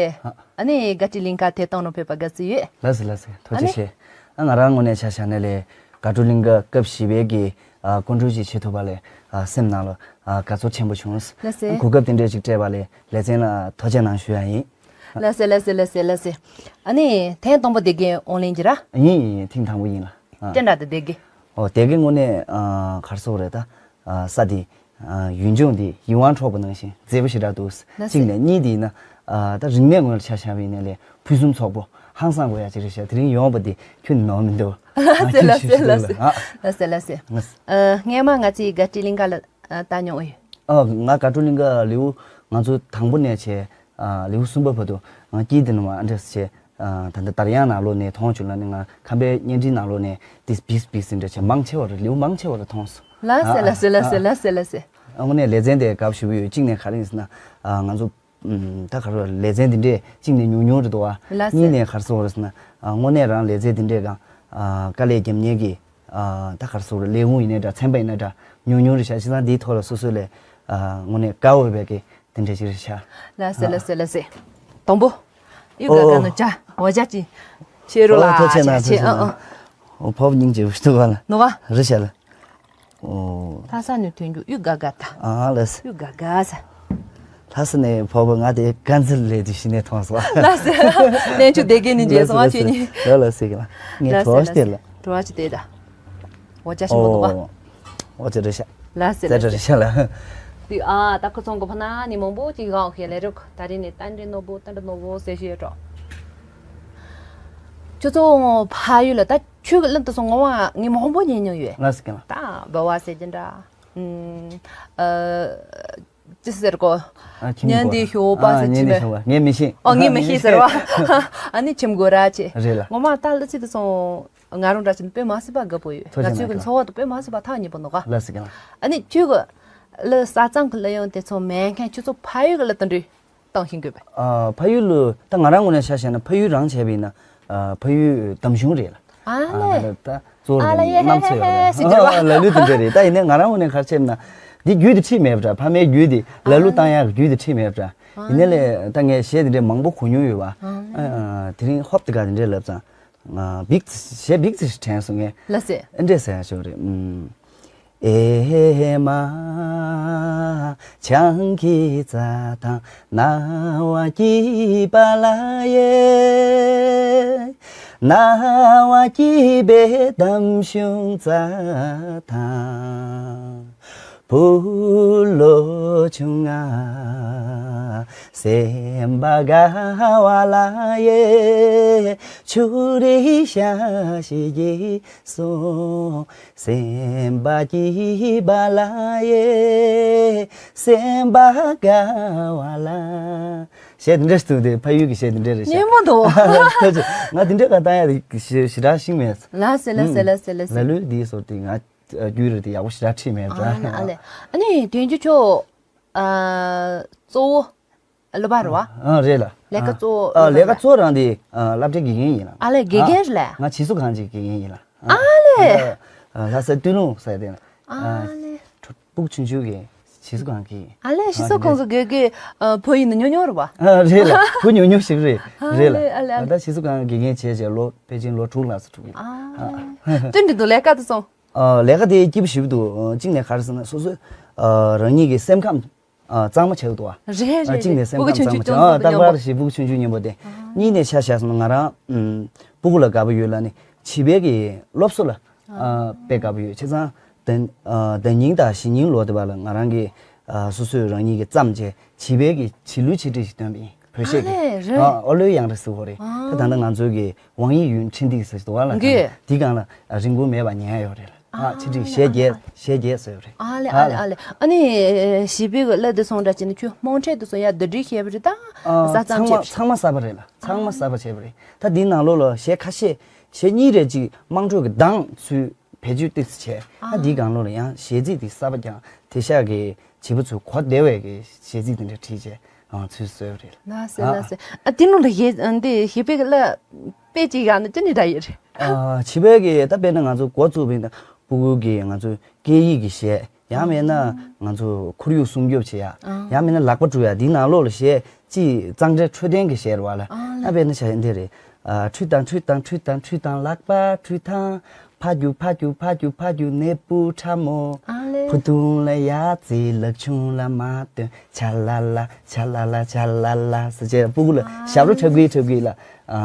ཨ་ནི་དགའ་སྤྲོའི་གླིང་ག་ཐད་གཏོང་ནང་ཕེབས་པ་དགའ་བསུ་ཡོད། ལགས་སེ་ལགས་སེ། ཐུགས་རྗེ་ཆེ། ཨ་ང་རང་ངོས་ནས་ཆ་བཞག་ན་ལས་དགའ་སྤྲོའི་གླིང་ག་སྐབས་བཞི་པའི་གི་ཨ་སྐུ་མགྲོན་ཞིག་བྱེད་ཐུབ་པ་ལས་ཨ་སེམས་ནང་ལ་ཨ་དགའ་ཚོར་ཆེན་པོ་བྱུང་། ལགས་སེ། གོ་སྐབས་དེ་འདྲས་ཅིག་སྤྲད་པ་ལས་ལེ་ཚན་ལ་ཐུགས་རྗེ་གནང་ཞུ་ཡ་ཡིན། ལགས་སེ་ལགས་སེ་ལགས་སེ་ལགས་སེ། ཨ་ནི་ཐེངས་དང་པོ་དེ་གའི་ཨོན་ལན་གྱི་ར། ཡིན་ཡིན་ཡིན། ཐེངས་དང་པོ་ཡིན་ལ། ཨ། ཅི་འདྲ་དེ་དེ་གའི། ཨོ་དེ་གའི་དངོས་གནས་ཨ་ག་རེ་ཟེར་དགོས་རེད་ད། ཨ་ས་དེ་ཨ་ཡུལ་ལྗོངས་དེ་ཡིད་དབང་འཕྲོག་པ་ནང་བཞིན་མཛེས་པོ་ཞེ་དྲག་འདུག་ལགས་སེ། གཅིག་ནས་གཉིས་དེ་ཡིན་ན་ཨ་ད་རིག་གནས་ངོས་ལ་ཆ་བཞག་པ་ཡིན་ན་ལས་ཕུན་སུམ་ཚོགས་པོ་ཧང་སང་དགོས་ཡ་ཅིག་རེད་ཤག་དེ་རིང་ཡོང་བ་དེ་ཁྱོན་ནོར་མི་འདུག་ལགས་སེ་ལགས་སེ་ལགས་སེ། ཨ། ལགས་སེ་ལགས་སེ། ལགས་སེ། ཨ་སྔས་མ་ང་ཚོའི་དགའ་སྤྲོའི་གླིང་ག་ལ་ཨ་ལྟ་མྱོང་ཡོད། ཨ་ང་དགའ་སྤྲོའི་གླིང་ག་ལེའུ་ང་ཚོ་དང་པོ་ནས་བྱས་ཨ་ལེའུ་གསུམ་པ་བར་དུ་ང་དཀྱིལ་དེ་ནས་མར་ཨ་འདྲས་བྱས་ཨ་ད་ལྟ་དར་དབྱངས་ནང་ལོགས་ནས་མཐོང་བྱུང་ལ་ནི་ང་ཁམས་པའི་བརྙན་འཕྲིན་ནང་ལོགས་ནས་དེ་སྦིས་སྦིས་ཟིན་འདྲ་བྱས་མང་ཆེ་བ་རེ་ལེའུ་མང་ཆེ་བ་རེ་མཐོང་སོང་། ལགས་སེ་ལགས་སེ་ལགས་སེ་ལགས་སེ་ལགས་སེ། ཨ་དངོས་གནས་ལེ་ཚན་དེ་དགའ་པོ་ཞེ་པོ་ཡོད། གཅིག་ནས་ག་རེ་ཡིན་ཟེར་ན་ཨ་ང་ཚོ་ཨམ་ད་ག་རེ་ལེ་ཚན་འདི་འདྲས་གཅིག་ནས་ཉུང་ཉུང་རེད་འདུག་བ། ལགས་སེ། གཉིས་ནས་ག་རེ་ཟེར་དགོས་རེད་ཟེར་ན་ཨ་དངོས་གནས་རང་ལེ་ཚན་འདི་འདྲས་གང་ཨ་དཀའ་ལས་རྒྱབ་མཁན་གྱི་ཨ་ད་ག་རེ་ཟེར་དགོས་རེད། ལས་ཁུངས་ཡིན་ནའི་འདྲ་ཚན་པ་ཡིན་ན་འདྲ་ཉུང་ཉུང་རེད་ཤག་བྱས་ཙང་འདིའི་ཐོག་ལ་སོ་སོ་ལས་ཨ་དངོས་གནས་དགའ་འོས་པའི་གི་དེ་འདྲས་ཅིག་རེད་ཤག་ལགས་སེ་ལགས་སེ་ལགས་སེ། དང་པོ། ཡུ་ག་ག་ནོ་ཅ་འོ་ཅ་ཅི། ཤེ་རོ་ལ་ཨོ་ཐུགས་རྗེ་གནང་ཆེ་ཆེ་ཨ་ཨ། ཨོ་ཕོབ་སྙིང་རྗེ་པོ་འདུག་ག་ལ། ནོ་བ། རེད་ཤག་ལ། ཨོ། ལྷ་ས་ནས་ཐོན་རྒྱུ་ཡུ་ག་ག་ད། ཨ་ལགས་སེ། ཡུ་ག་ག་ས། ལྷ་ས་ནས་ཕོབ་པ་ང་དེ་དཀར་མཛེས་ལས་དུ་ཤི་ནས་མཐོང་སོང་། ལགས་སེ། ལན་ཆུ་བསྡད་མཁན་ནི་མཇལ་སོང་ཨ་ཁྱོད་གཉིས། ལགས་ལགས་སེ་གི་ལ། ངས་གྲོ་བ་ཞིག་སྟེར་ལ། གྲོ་བ་ཞིག་སྟེར་ད། འོ་ཅག་ཞིག་མ་འདུག་པ། ཨོ། འོ་ཅག་རེད་ཤག་ལགས་སེ་ལགས་སེ། རེད་ཤག་ལ། དེ་ཨ་ད་ཁོ་ཚོ་གི་ཕ་ན་ནི་མང་པོ་ཅིག་གང་ཤེས་ལེ་རུག་ད་རེས་ནས་ཏན་ཏན་ནོ་བོ་ཏན་ཏན་ནོ་བོ་ཟེར་ཤེས་ཡོད་འགྲོ། ཁྱོད་ཚོ་ཕ་ཡུལ་ལ་ད་ཆོས་གི་ལམ་དུ་སོང་ངོ་མ་ངས་མང་པོ་ཉན་མྱོང་ཡོད། ལགས་སེ་གི་ལ། ད་འབའ་བ་ཟེར་གྱི་འདྲ། ཨ། ཅི་ཟེར་གོ། ཨ་ཁྱིམ་གོ་ཉན་དེ་ཤོག་པ་ཨ་ཟེར་ཉན་གྱི་དེ་མེད། ཤོག་པ་ངས་མི་ཤེས། ཨོ་ངས་མི་ཤེས་ཟེར་བ། ཨ་ནི་ཁྱིམ་གོ་ར་ཆེ། རེད་ལ། ངོ་མ་ད་ལ་ཚིག་དུ་སོང་། ང་རང་འདྲ་ཅིག་དཔེ་མ་སྲིད་པ་དགའ་པོ་ཡོད། ཐུགས་རྗེ་གནང་། ང་ཚོའི་གི་འཚོ་བ་དུ་དཔེ་མ་སྲིད་པ་ཐག་ཉེ་པོ་འདུག་ག་ལགས་སེ་གི་ལ། ཨ་ནི་ཁྱོད་གི་ལ་ས་གཙང་གི་ལ་ཡོང་དེ་ཚོ་མེད་མཁན་ཁྱོད་ཚོ་ཕ་ཡུལ་གི་ལ་དུ་འདྲི་བཏང་ཤིང་དགོས་པས། ཨ་ཕ་ཡུལ་ལ་ད་ང་རང་ངོས་ནས་ཆ་བཞག་ན་ཕ་ཡུལ་རང་བྱས་པ་ཡིན་ན་ཨ་ཕ་ཡུལ་འདམ་གཞུང་རེད་ལ། ཨ་ཨ་ལེ། ད་གཙོ་བོ་ཨ་ལ་ཡེ་གནམ་ཚོད་ཡོད་ཧེ་ཧེ་ཧེ་ཟེར་གྱི་རེད་བ། ལ་ལུ་དེ་འདྲ་རེད། ད་ཡིན་ནའི་ང་རང་ངོས་ནས་ག་རེ་བྱས་ན་འདི་རྒྱུད་དེ་ཁྲིད་མེད་པ་འདྲ། ཕ་མའི་རྒྱུད་དེ་ལ་ལུ་བཏང་ཡག་རྒྱུད་དེ་ཁྲིད་མེད་པ་འདྲ། ཡིན་ནའི་ལས་ད་ངས་གཞས་དེ་འདྲའི་མང་པོ་གོ་མྱོང་ཡོད་བ། ཨ་དེ་རིང་ཧོབ་དེ་ག་དེ་འདྲའི་ལབ་ཙང་ང་བིག་གཞས་བིག་ཙི་ཞིག་དྲན་སོང་ངས། ལགས་སེ། ཨེ་འདྲས་ཟེར་ཡག་ཞོག་རེད། ཨུམ། ཨེ་མ་བྱང་གི་རྩྭ་ཐང་ན་བ་སྐྱིད་པ་ལ་ཡེ། ན་བ་སྐྱིད་པའི་འདམ་གཞུང་རྩྭ་ཐང་བུ་ལོ་ཆུང་ང་སེམས་པ་དགའ་བ་ལ་ཡེ། ཆུ་རེ་ཤ་ཞིག་གིས་སོང་། སེམས་པ་སྐྱིད་པ་ལ་ཡེ། སེམས་པ་དགའ་བ་ལ་ གཞས་དེ་འདྲ་ཞིག་བཏུང་སྟེ་ཕ་ཡུལ་གྱི་གཞས་དེ་འདྲ་རེད་ཤག་སྙན་མོ་འདུག་ང་དེ་འདྲ་ག་བཏང་ཡ་དེ་ཞེ་ཞེ་དྲག་ཤེས་མེད། ལགས་སེ་ལགས་སེ་ལགས་སེ་ལགས་སེ། ལ་ལུས་འདིའི་སོར་དེ་ང་རྒྱུད་རེད་དེ་ཡག་པོ་ཞེ་དྲག་ཁྲིད་མེད་ཨ་ལེ་ཨ་ལེ། ཨ་ནི་དོན་གྱི་ཁྱོད་ཨ་གཙོ་བོ་སློབ་པ་རེད་བ། ཨ་རེད་ལ། ལས་ཀ་གཙོ་བོ་ཨ་ལས་ཀ་གཙོ་བོ་རང་དེ་ཨ་སློབ་གྲྭའི་དགེ་རྒན་ཡིན་ལ། ཨ་ལེ་དགེ་རྒན་རེད་ལ། ང་བྱིས་གསོ་ཁང་གི་དགེ་རྒན་ཡིན་ལ། ཨ་ལེ། ཨ་ལྷ་ས་སྟོད་ལུང་ཟེར་དེ་ན། ཨ་ལེ། སྤུ་གུ་ཆུང་ཆུང་གི་བྱིས་གསོ་ཁང་གི། ཨ་ལེ་བྱིས་གསོ་ཁང་གི་དགེ་རྒན་ཨ་བོད་ཡིན་ན་ཉུང་ཉུང་རེད་བ། ཨ་རེད་ལ་བུ་ཉུང་ཉུང་ཞིག་རེད། ཨ་རེད་ལ། ལེ་ཨ་ལེ་ཨ་ལེ། ད་བྱིས་གསོ་ཁང་གི་དགེ་རྒན་བྱས་བྱས་ལོ་ཕལ་ཆེར་ལོ་དྲུག་ལྷག་ཙམ་འགྲོ་གི། ཨ་ལེ། སྟོན་འདི་འདུག་ལས་ཀ་དེ་སོང་། ཨ་ལས་ཀ་དེ་སྐྱིད་པོ་ཞེ་པོ་འདུག་གཅིག་ནས་ག་རེ་ཟེར་ན་སོ་སོའི་ཨ་རང་ཉིད་ཀྱི་སེམས་ཁམས་ཨ་གཙང་མ་བྱེད་འདུག་བ། རེད་རེད་ཨ་གཅིག་ནས་རེད། སེམས་སྤུ་གུ་ཁམས་ཆུང་གཙང་མ་ཆུང་བྱེད་ཨ་ཚོ་རྟག་མཉམ་པོ། པར་ཞིག་སྤུ་གུ་ཆུང་ཆུང་མཉམ་པོ་དེ། ཨ། གཉིས་ནས་ཆ་བཞག་སོང་ན་ང་རང་ཨམ་སྤུ་གུ་ལ་དགའ་པོ་ཡོད་ལ་ནི་བྱིས་པའི་གི་སློབ་གསོ་ལ་ཨ་དཔེ་དགའ་པོ་ཡོད། བྱས་ཙང་ཟླ་ཨ་ཟླ་ཉིན་དང་གཞེས་ནིང་ལོ་དེ་བ་ལ་ང་རང་གི་ཨ་སོ་སོས་རང་ཉིད་ཀྱི་བརྩམས་བྱས་བྱིས་པའི་གི་བྱིས་གླུ་ཆེད་སྒྲིག་ཞིག་བཏོན་པ་ཡིན། བོད་གཞས་ཨ་ཀྱི་ལེ་རེད། ཨ་ཨོ་ལོའི་ཡང་རེ་ཟེར་བ་རེད། ཨ། ད་ད་ལྟ་ང་ཚོའི་གི་网易云འཕྲིན་སྟེགས་ཟེར་འདུག་བ་ལ། ད་འདི་སྒང་ལ་རིན་གོང་མེད་པ་ཉན་ཡ་ཡོད་རེད་ལ། ཨ་ཆེད་སྒྲིག་གཞས་བརྒྱད་གཞས་བརྒྱད་བཟོས་ཡོད་རེད། ཨ་ལེ་ཨ་ལེ་ཨ་ལེ། ཨ་ནི་བྱིས་པའི་གི་གླུ་དེ་སོང་འདྲ་བྱས་ནས་ཁྱོད་དམངས་ཁྲོད་དུ་སོང་ཡ་བསྡུ་སྒྲིག་བྱས་པ་རེད་ད། ཨ་གསར་རྩོམ་ཚང་མ་བྱས་པ་རེད། ཚང་མ་གསར་པ་རེད་ལ། ཚང་མ་གསར་པ་བྱས་པ་རེད། ད་འདིའི་ནང་ལོགས་ལ་གཞས་ཁ་ཤས་གཞས་གཉིས་རེ་གཅིག་དམངས་ཁྲོད་ཀྱི་གདངས་ཚུལ་བེད་སྤྱོད་ཏོག་ཙམ་བྱས། ཨ་འདིའི་སྒང་ལོགས་ལ་ཡང་གཞས་ཚིག་དེ་གསར་པ་ཀྱང་དེང་སང་གི་བྱིས་པ་ཚོས་གོ་བདེ་བའི་གི་གཞས་ཚིག་དེ་འདྲ་བྲིས་བྱས་ཨང་ཚུལ་བཟོས་པ་རེད། ལགས་སེ་ཨ་ལགས་སེ། ཨ་དེ་ནང་ལ་གཞས་འདི་བྱིས་པའི་གི་གླུ་དཔེ་ཅིག་བཞག་ན་ཅི་འདྲ་ཡོད་རེད། ཨ་བྱིས་པའི་གི་ད་དཔེར་ན་ང་ཚོ་འགོ་བཙུགས་པའི་ད་སྤུ་གུ་གི་ང་ཚོ་སྐད་ཡིག་གི་གཞས། ཡང་མིན་ན་ང་ཚོ་ཁོར་ཡུག་སྲུང་སྐྱོབ་བྱེད་ཡ། ཨ། ཡང་མིན་ན་ལག་པ་འཁྲུ་ཡ། འདིའི་ནང་ལོགས་ལ་གཞས་ཅིག་གཙང་སྦྲའི་འཕྲོད་བསྟེན་གྱི་གཞས་རེད་བ་ལ། ཨ་ལེ། ཨ་དཔེར་ན་བྱས་འདི་རེད། ཨ་ཁྲུས་དང་ཁྲུས་དང་ཁྲུས་དང་ཁྲུས་དང་ལག་པ་ཁྲུས་དང་། ཕ་རྒྱུ་ཕ་རྒྱུ་ཕ་རྒྱུ་ཕ་རྒྱུ་ནད་འབུ་ཕྲ་མོ། ཨ་ལེ། ཕུ་ཐུང་ལ་ཡ་ཙི་ལག་ཆུང་ལ་མ་སྟོན། ཆ་ལ་ལ་ཆ་ལ་ལ་ཆ་ལ་ལ་ཟེར་བྱས་སྤུ་གུ་ལ་ཨ་ཞབས་བྲོ་ལེ། འཁྲབ་གི་འཁྲབ་གི་ལ། ཨ་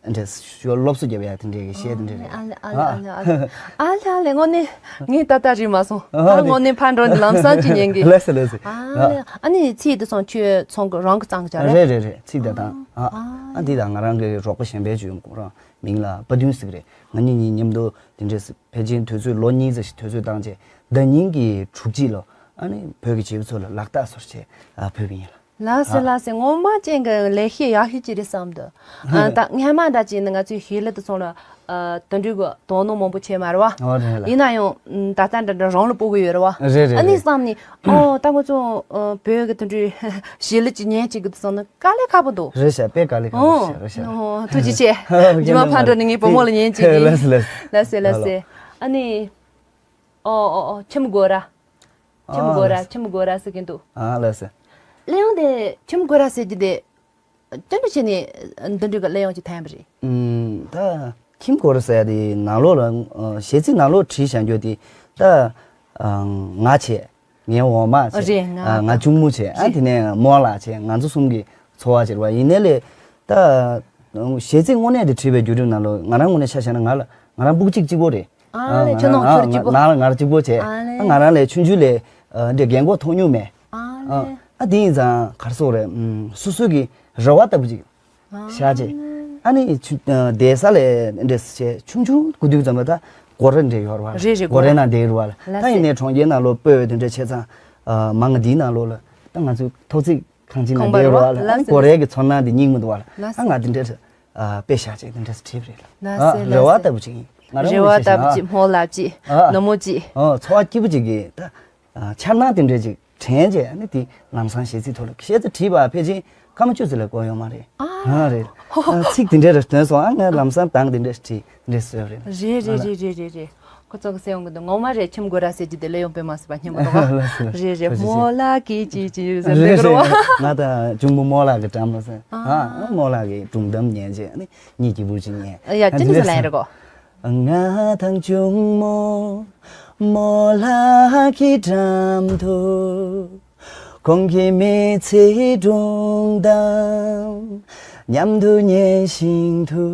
འདྲས་ཞོ་སློབ་གསོ་རྒྱབ་ཡ་དེ་འདྲས་ཀྱི་གཞས་དེ་འདྲས་རེད། ཨ་ལེ་ཨ་ལེ་ཨ་ལེ་ཨ་ལེ་ཨ་ལེ་ཨ་ལེ། དངོས་གནས་ངས་ད་ལྟ་རིག་མ་སོང་། ཨ་ད་ཨ་དངོས་གནས་ཕར་འགྲོ་ནས་ལམ་སང་ཅིག་ཉན་གི། ལགས་སོ་ལགས་སོ། ཨ་ལེ་ཨ་ནི་ཚིག་དེ་ཚོ་ཁྱོད་ཚང་གི་རང་གི་བརྩམས་ཀྱི་རེད། རེད་རེད་རེད། ཚིག་དེ་དང་ཨ་ཨ་ཨ་འདི་དང་ང་རང་གི་རོགས་པ་གཞན་པའི་བརྗོད་ཁོ་རང་མིང་ལ་དཔའ་བདུན་ཟེར་གི་རེད། ང་གཉིས་གཉིས་མཉམ་དུ་དེ་འདྲས་ཕལ་ཆེར་དུས་ཚོད་ལོ་གཉིས་ཙམ་ཞིག་དུས་ཚོད་བཏང་རྗེས་ཟླ་ཉིན་གྱི་དྲུག་གཅིག་ལོ་ཨ་ནི་བོད་ཀྱི་བྱིས་པ་ཚོ་ལ་ལག་རྟགས་སོར་ཆེད་ཨ་ཕུལ་བ་ཡིན་ལ། ལགས་སེ་ཨ་ལགས་སེ། ངོ་མ་ཅན་གྱི་ལེགས་བཤད་ཡག་ཤོས་ཅིག་རེད་བསམ་འདུག་ཨ་ད་སྔ་མ་འདྲ་ཅིག་ནི་ང་ཚོའི་བྱིས་གླུ་དེ་ཚོ་ལ་ཨ་དེ་འདྲའི་གི་དོ་སྣང་མང་པོ་བྱས་མ་རེད་བ། ཨོ་རེད་ལ། ཡིན་ན་ཡང་ད་ལྟ་འདྲ་འདྲ་རང་ལ་སྤོ་གི་ཡོད་རེད་བ། རེད་རེད་ཨ་ནི་རེད། བསམ་ནས་ཨོ་ད་ང་ཚོ་ཨ་བོད་ཀྱི་དེ་འདྲའི་བྱིས་གླུ་ཅིག་ཉན་ཅིག་གི་དེ་ཚོ་ནི་དཀའ་ལས་ཁག་པོ་འདུག་རེད་ཤག་དཔེ་དཀའ་ལས་ཁག་པོ་ཨོ་ཞིག་རེད་ཤག་ཨོ་ཐུགས་རྗེ་ཆེ། རྗེས་མ་ཕར་འགྲོ་ནས་ངའི་བུ་མོ་ལ་ཉན་ཅིག་གི། ལགས་སེ་ལགས་སེ། ལགས་སེ་ལགས་སེ། ཨ་ནི་ཨོ་ཨོ་ཨོ་ཁྱིམ་སྒོ་ར། ཁྱིམ་སྒོ་ར། ཨ་ལགས་སོ། ཁྱིམ་སྒོ་ར་ཟེར་གྱིན་འདུག་ཨ་ལགས་སོ། གླུ་དབྱངས་དེ་ཁྱིམ་སྒོ་ར་ཟེར་གྱི་དེ། སྟོན་པ་བྱས་ནས་འདི་འདྲའི་གི་གླུ་དབྱངས་ཀྱི་ཐན་པ་རེད། ཨུམ། ད་ཁྱིམ་སྒོ་ར་ཟེར་ཡ་དེ་ནང་ལོགས་ལ་ཨ་གཞས་ཚིག་ནང་ལོགས་བྲིས་བཞག་རྒྱུ་དེ་ད་ཨ་ང་བྱས། ངའི་འོག་མ་བྱས། རེད་ང་ཨ་ང་གཅུང་མོ་བྱས། ཨ་རེད། དེ་ནས་རྨོ་ལགས་བྱས། ང་ཚོ་གསུམ་གྱི་འཚོ་བ་བྱེད་པ་ཡིན་ནའི་ལས་ད་གཞས་ཚིག་དངོས་གནས་དེ་བྲིས་པའི་བརྒྱུད་རིམ་ནང་ལོགས་ང་རང་ངོས་ནས་ཆ་བཞག་ན་ང་ལ་ང་རང་སྤུ་གུ་གཅིག་གཅིག་པོ་རེད། ཨ་ལེ། ཨ་ཁྱོད་ནང་ཁྱོད་གཅིག་པོ། ནང་ལ་ང་རང་གཅིག་པོ་བྱས། ཨ་ལེ། ཨ་ང་རང་ལས་ཆུང་ཆུང་ལས་ཨ་འདྲ་རྒན་གོག་མཐོང་མྱོང་མེད། ཨ་ཨ་ལེ། ཨ་དེ་ཡིན་ཙང་ག་རེ་ཟེར་དགོས་རེད། ཨམ་སོ་སོ་གི་རེ་བ་ལྟ་བུ་ཅིག་ཨ་བཞག་བྱས། ལེ། ཨ་ནི་ཆུ་ཨ་བསྡད་ས་ལས་འདྲ་བྱས་ཆུང་ཆུང་སྐུ་དུས་ཙམ་ལ་ད་སྒོ་ར་འདྲ་ཡོད་རེད་བ། རེད་རེད། སྒོ་རའི་ནང་བསྡད་ཡོད་རེད་བ། ལ་ད་ཡིན་ནའི་གྲོང་ཁྱེར་ནང་ལོགས་སྤོས་དེ་འདྲ་བྱས་ཙང་ཨ་མ་ང་འདིའི་ནང་ལོགས་ལ་ད་ང་ཚོའི་ཐོག་བརྩེགས་ཁང་ཆེན་ནང་ཁང་པ་བསྡད་ཡོད་རེད་བ། རེད་བ། ལ་ལ་སྒོ་རའི་གི་ཚོར་སྣང་དེ་སྙིང་མི་འདུག་བ། ལ་ལ་ཨ་ང་དེ་འདྲ་ཨ་དཔེ་བཞག་ཅིག་དེ་འདྲ་བྲིས་པ་རེད་ལ། ལགས་སེ། ཨ་ལགས་སེ། རེ་བ་ལྟ་བུ་ཅིག་ཡིན། ང་རང་རེ་བ་ངོས་ནས་ལྟ་བུ་ཅིག་ཨ་རྨོ་ལགས་ཅིག་ཨ་ནུ་མོ་ཅིག་ཨ་འཚོ་བ་སྐྱིད་པོ་ཅིག་གི་ད་ཨ་འཆར་སྣང་དེ་འདྲ་ཅིག་དྲན་རྗེས་ཨ་ནི་དེ་ལམ་སང་གཞས་ཚིག་ཐོག་ལ་གཞས་ཚིག་བྲིས་པ་ཕལ་ཆེར་སྐར་མ་བཅུ་ཙམ་ལས་འགོར་ཡོད་མ་རེད། ཨ་ཨ་རེད། ཨ་ཚིག་དེ་འདྲ་རེ་ཐོན་སོང་། ཨ་ངས་ལམ་སང་གདངས་དེ་འདྲ་བྲིས་དེ་འདྲ་བཟོས་པ་རེད། རེད་རེད་རེད་རེད་རེད། ཁོ་ཚོ་གི་སེམས་གི་འདུག་ངོ་མ་རེད། ཁྱིམ་སྒོ་ར་ཟེར་རྒྱུ་དེ་གླུ་དབྱངས་དཔེ་མ་སྲིད་པ་སྙན་པོ་འདུག་ལགས་སོ། རེད་རེད། ཐུགས་རྗེ་ཆེ། རྨོ་ལགས་ཀྱིས་ཅིག་ཅིག་ཟེར་རེད་འདུག་རེད། ང་དང་གཅུང་པོ་རྨོ་ལགས་ཀྱི་འགྲམ་ལ་ཟེར། ཨ། ཨ་རྨོ་ལགས་ཀྱི་སྒྲུང་གཏམ་ཉན་རྗེས་ཨ་ནི་གཉིད་སྐྱིད་པོ་ཅིག་ཉལ། ཡ་ཅི་འདྲ་ཟེར་ལན་རེ་གོ། ང་དང་གཅུང་མོ་རྨོ་ལགས་ཀྱི་འགྲམ་དུ། ཁོང་གི་མི་ཚེའི་སྒྲུང་གཏམ་མཉམ་དུ་ཉན་བཞིན་དུ།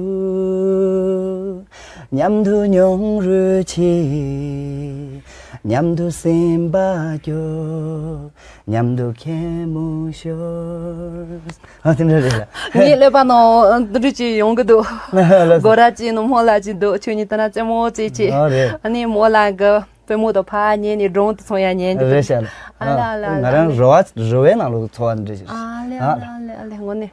མཉམ་དུ་མྱོང་རོལ་བྱེད། མཉམ་དུ་སེམས་པ་སྐྱོ། མཉམ་དུ་མཁན་མོ་ཤོར། ཨ་དེ་འདྲ་རེད་ལ། ངའི་ཀླད་པ་ནང་འདི་འདྲ་ཅིག་ཡོང་གི་འདུག་ལགས་སོ། སྒོ་ར་ཅིག་ནང་རྨོ་ལགས་ཅིག་འདུག་ཁྱོད་གཉིས་ལྟ་ན་རྩེད་མོ་རྩེ་བྱེད། ཨ་རེད། ཨ་ནི་རྨོ་ལགས་ཀྱི། པུས་མོ་དང་ཕར་ཉན་ནས་སྒྲུང་དེ་ཚོ་ཡང་ཉན་འདུག་རེད་ཤག་ཨ་ལ་ཨ་ལ་ཨ་ལ་ང་རང་རོ་བ་རོ་བའི་ནང་ལོགས་འཚོ་བ་འདྲ་ཞིག་ཨ་ལེ་ཨ་ལེ་ཨ་ལེ་དངོས་གནས།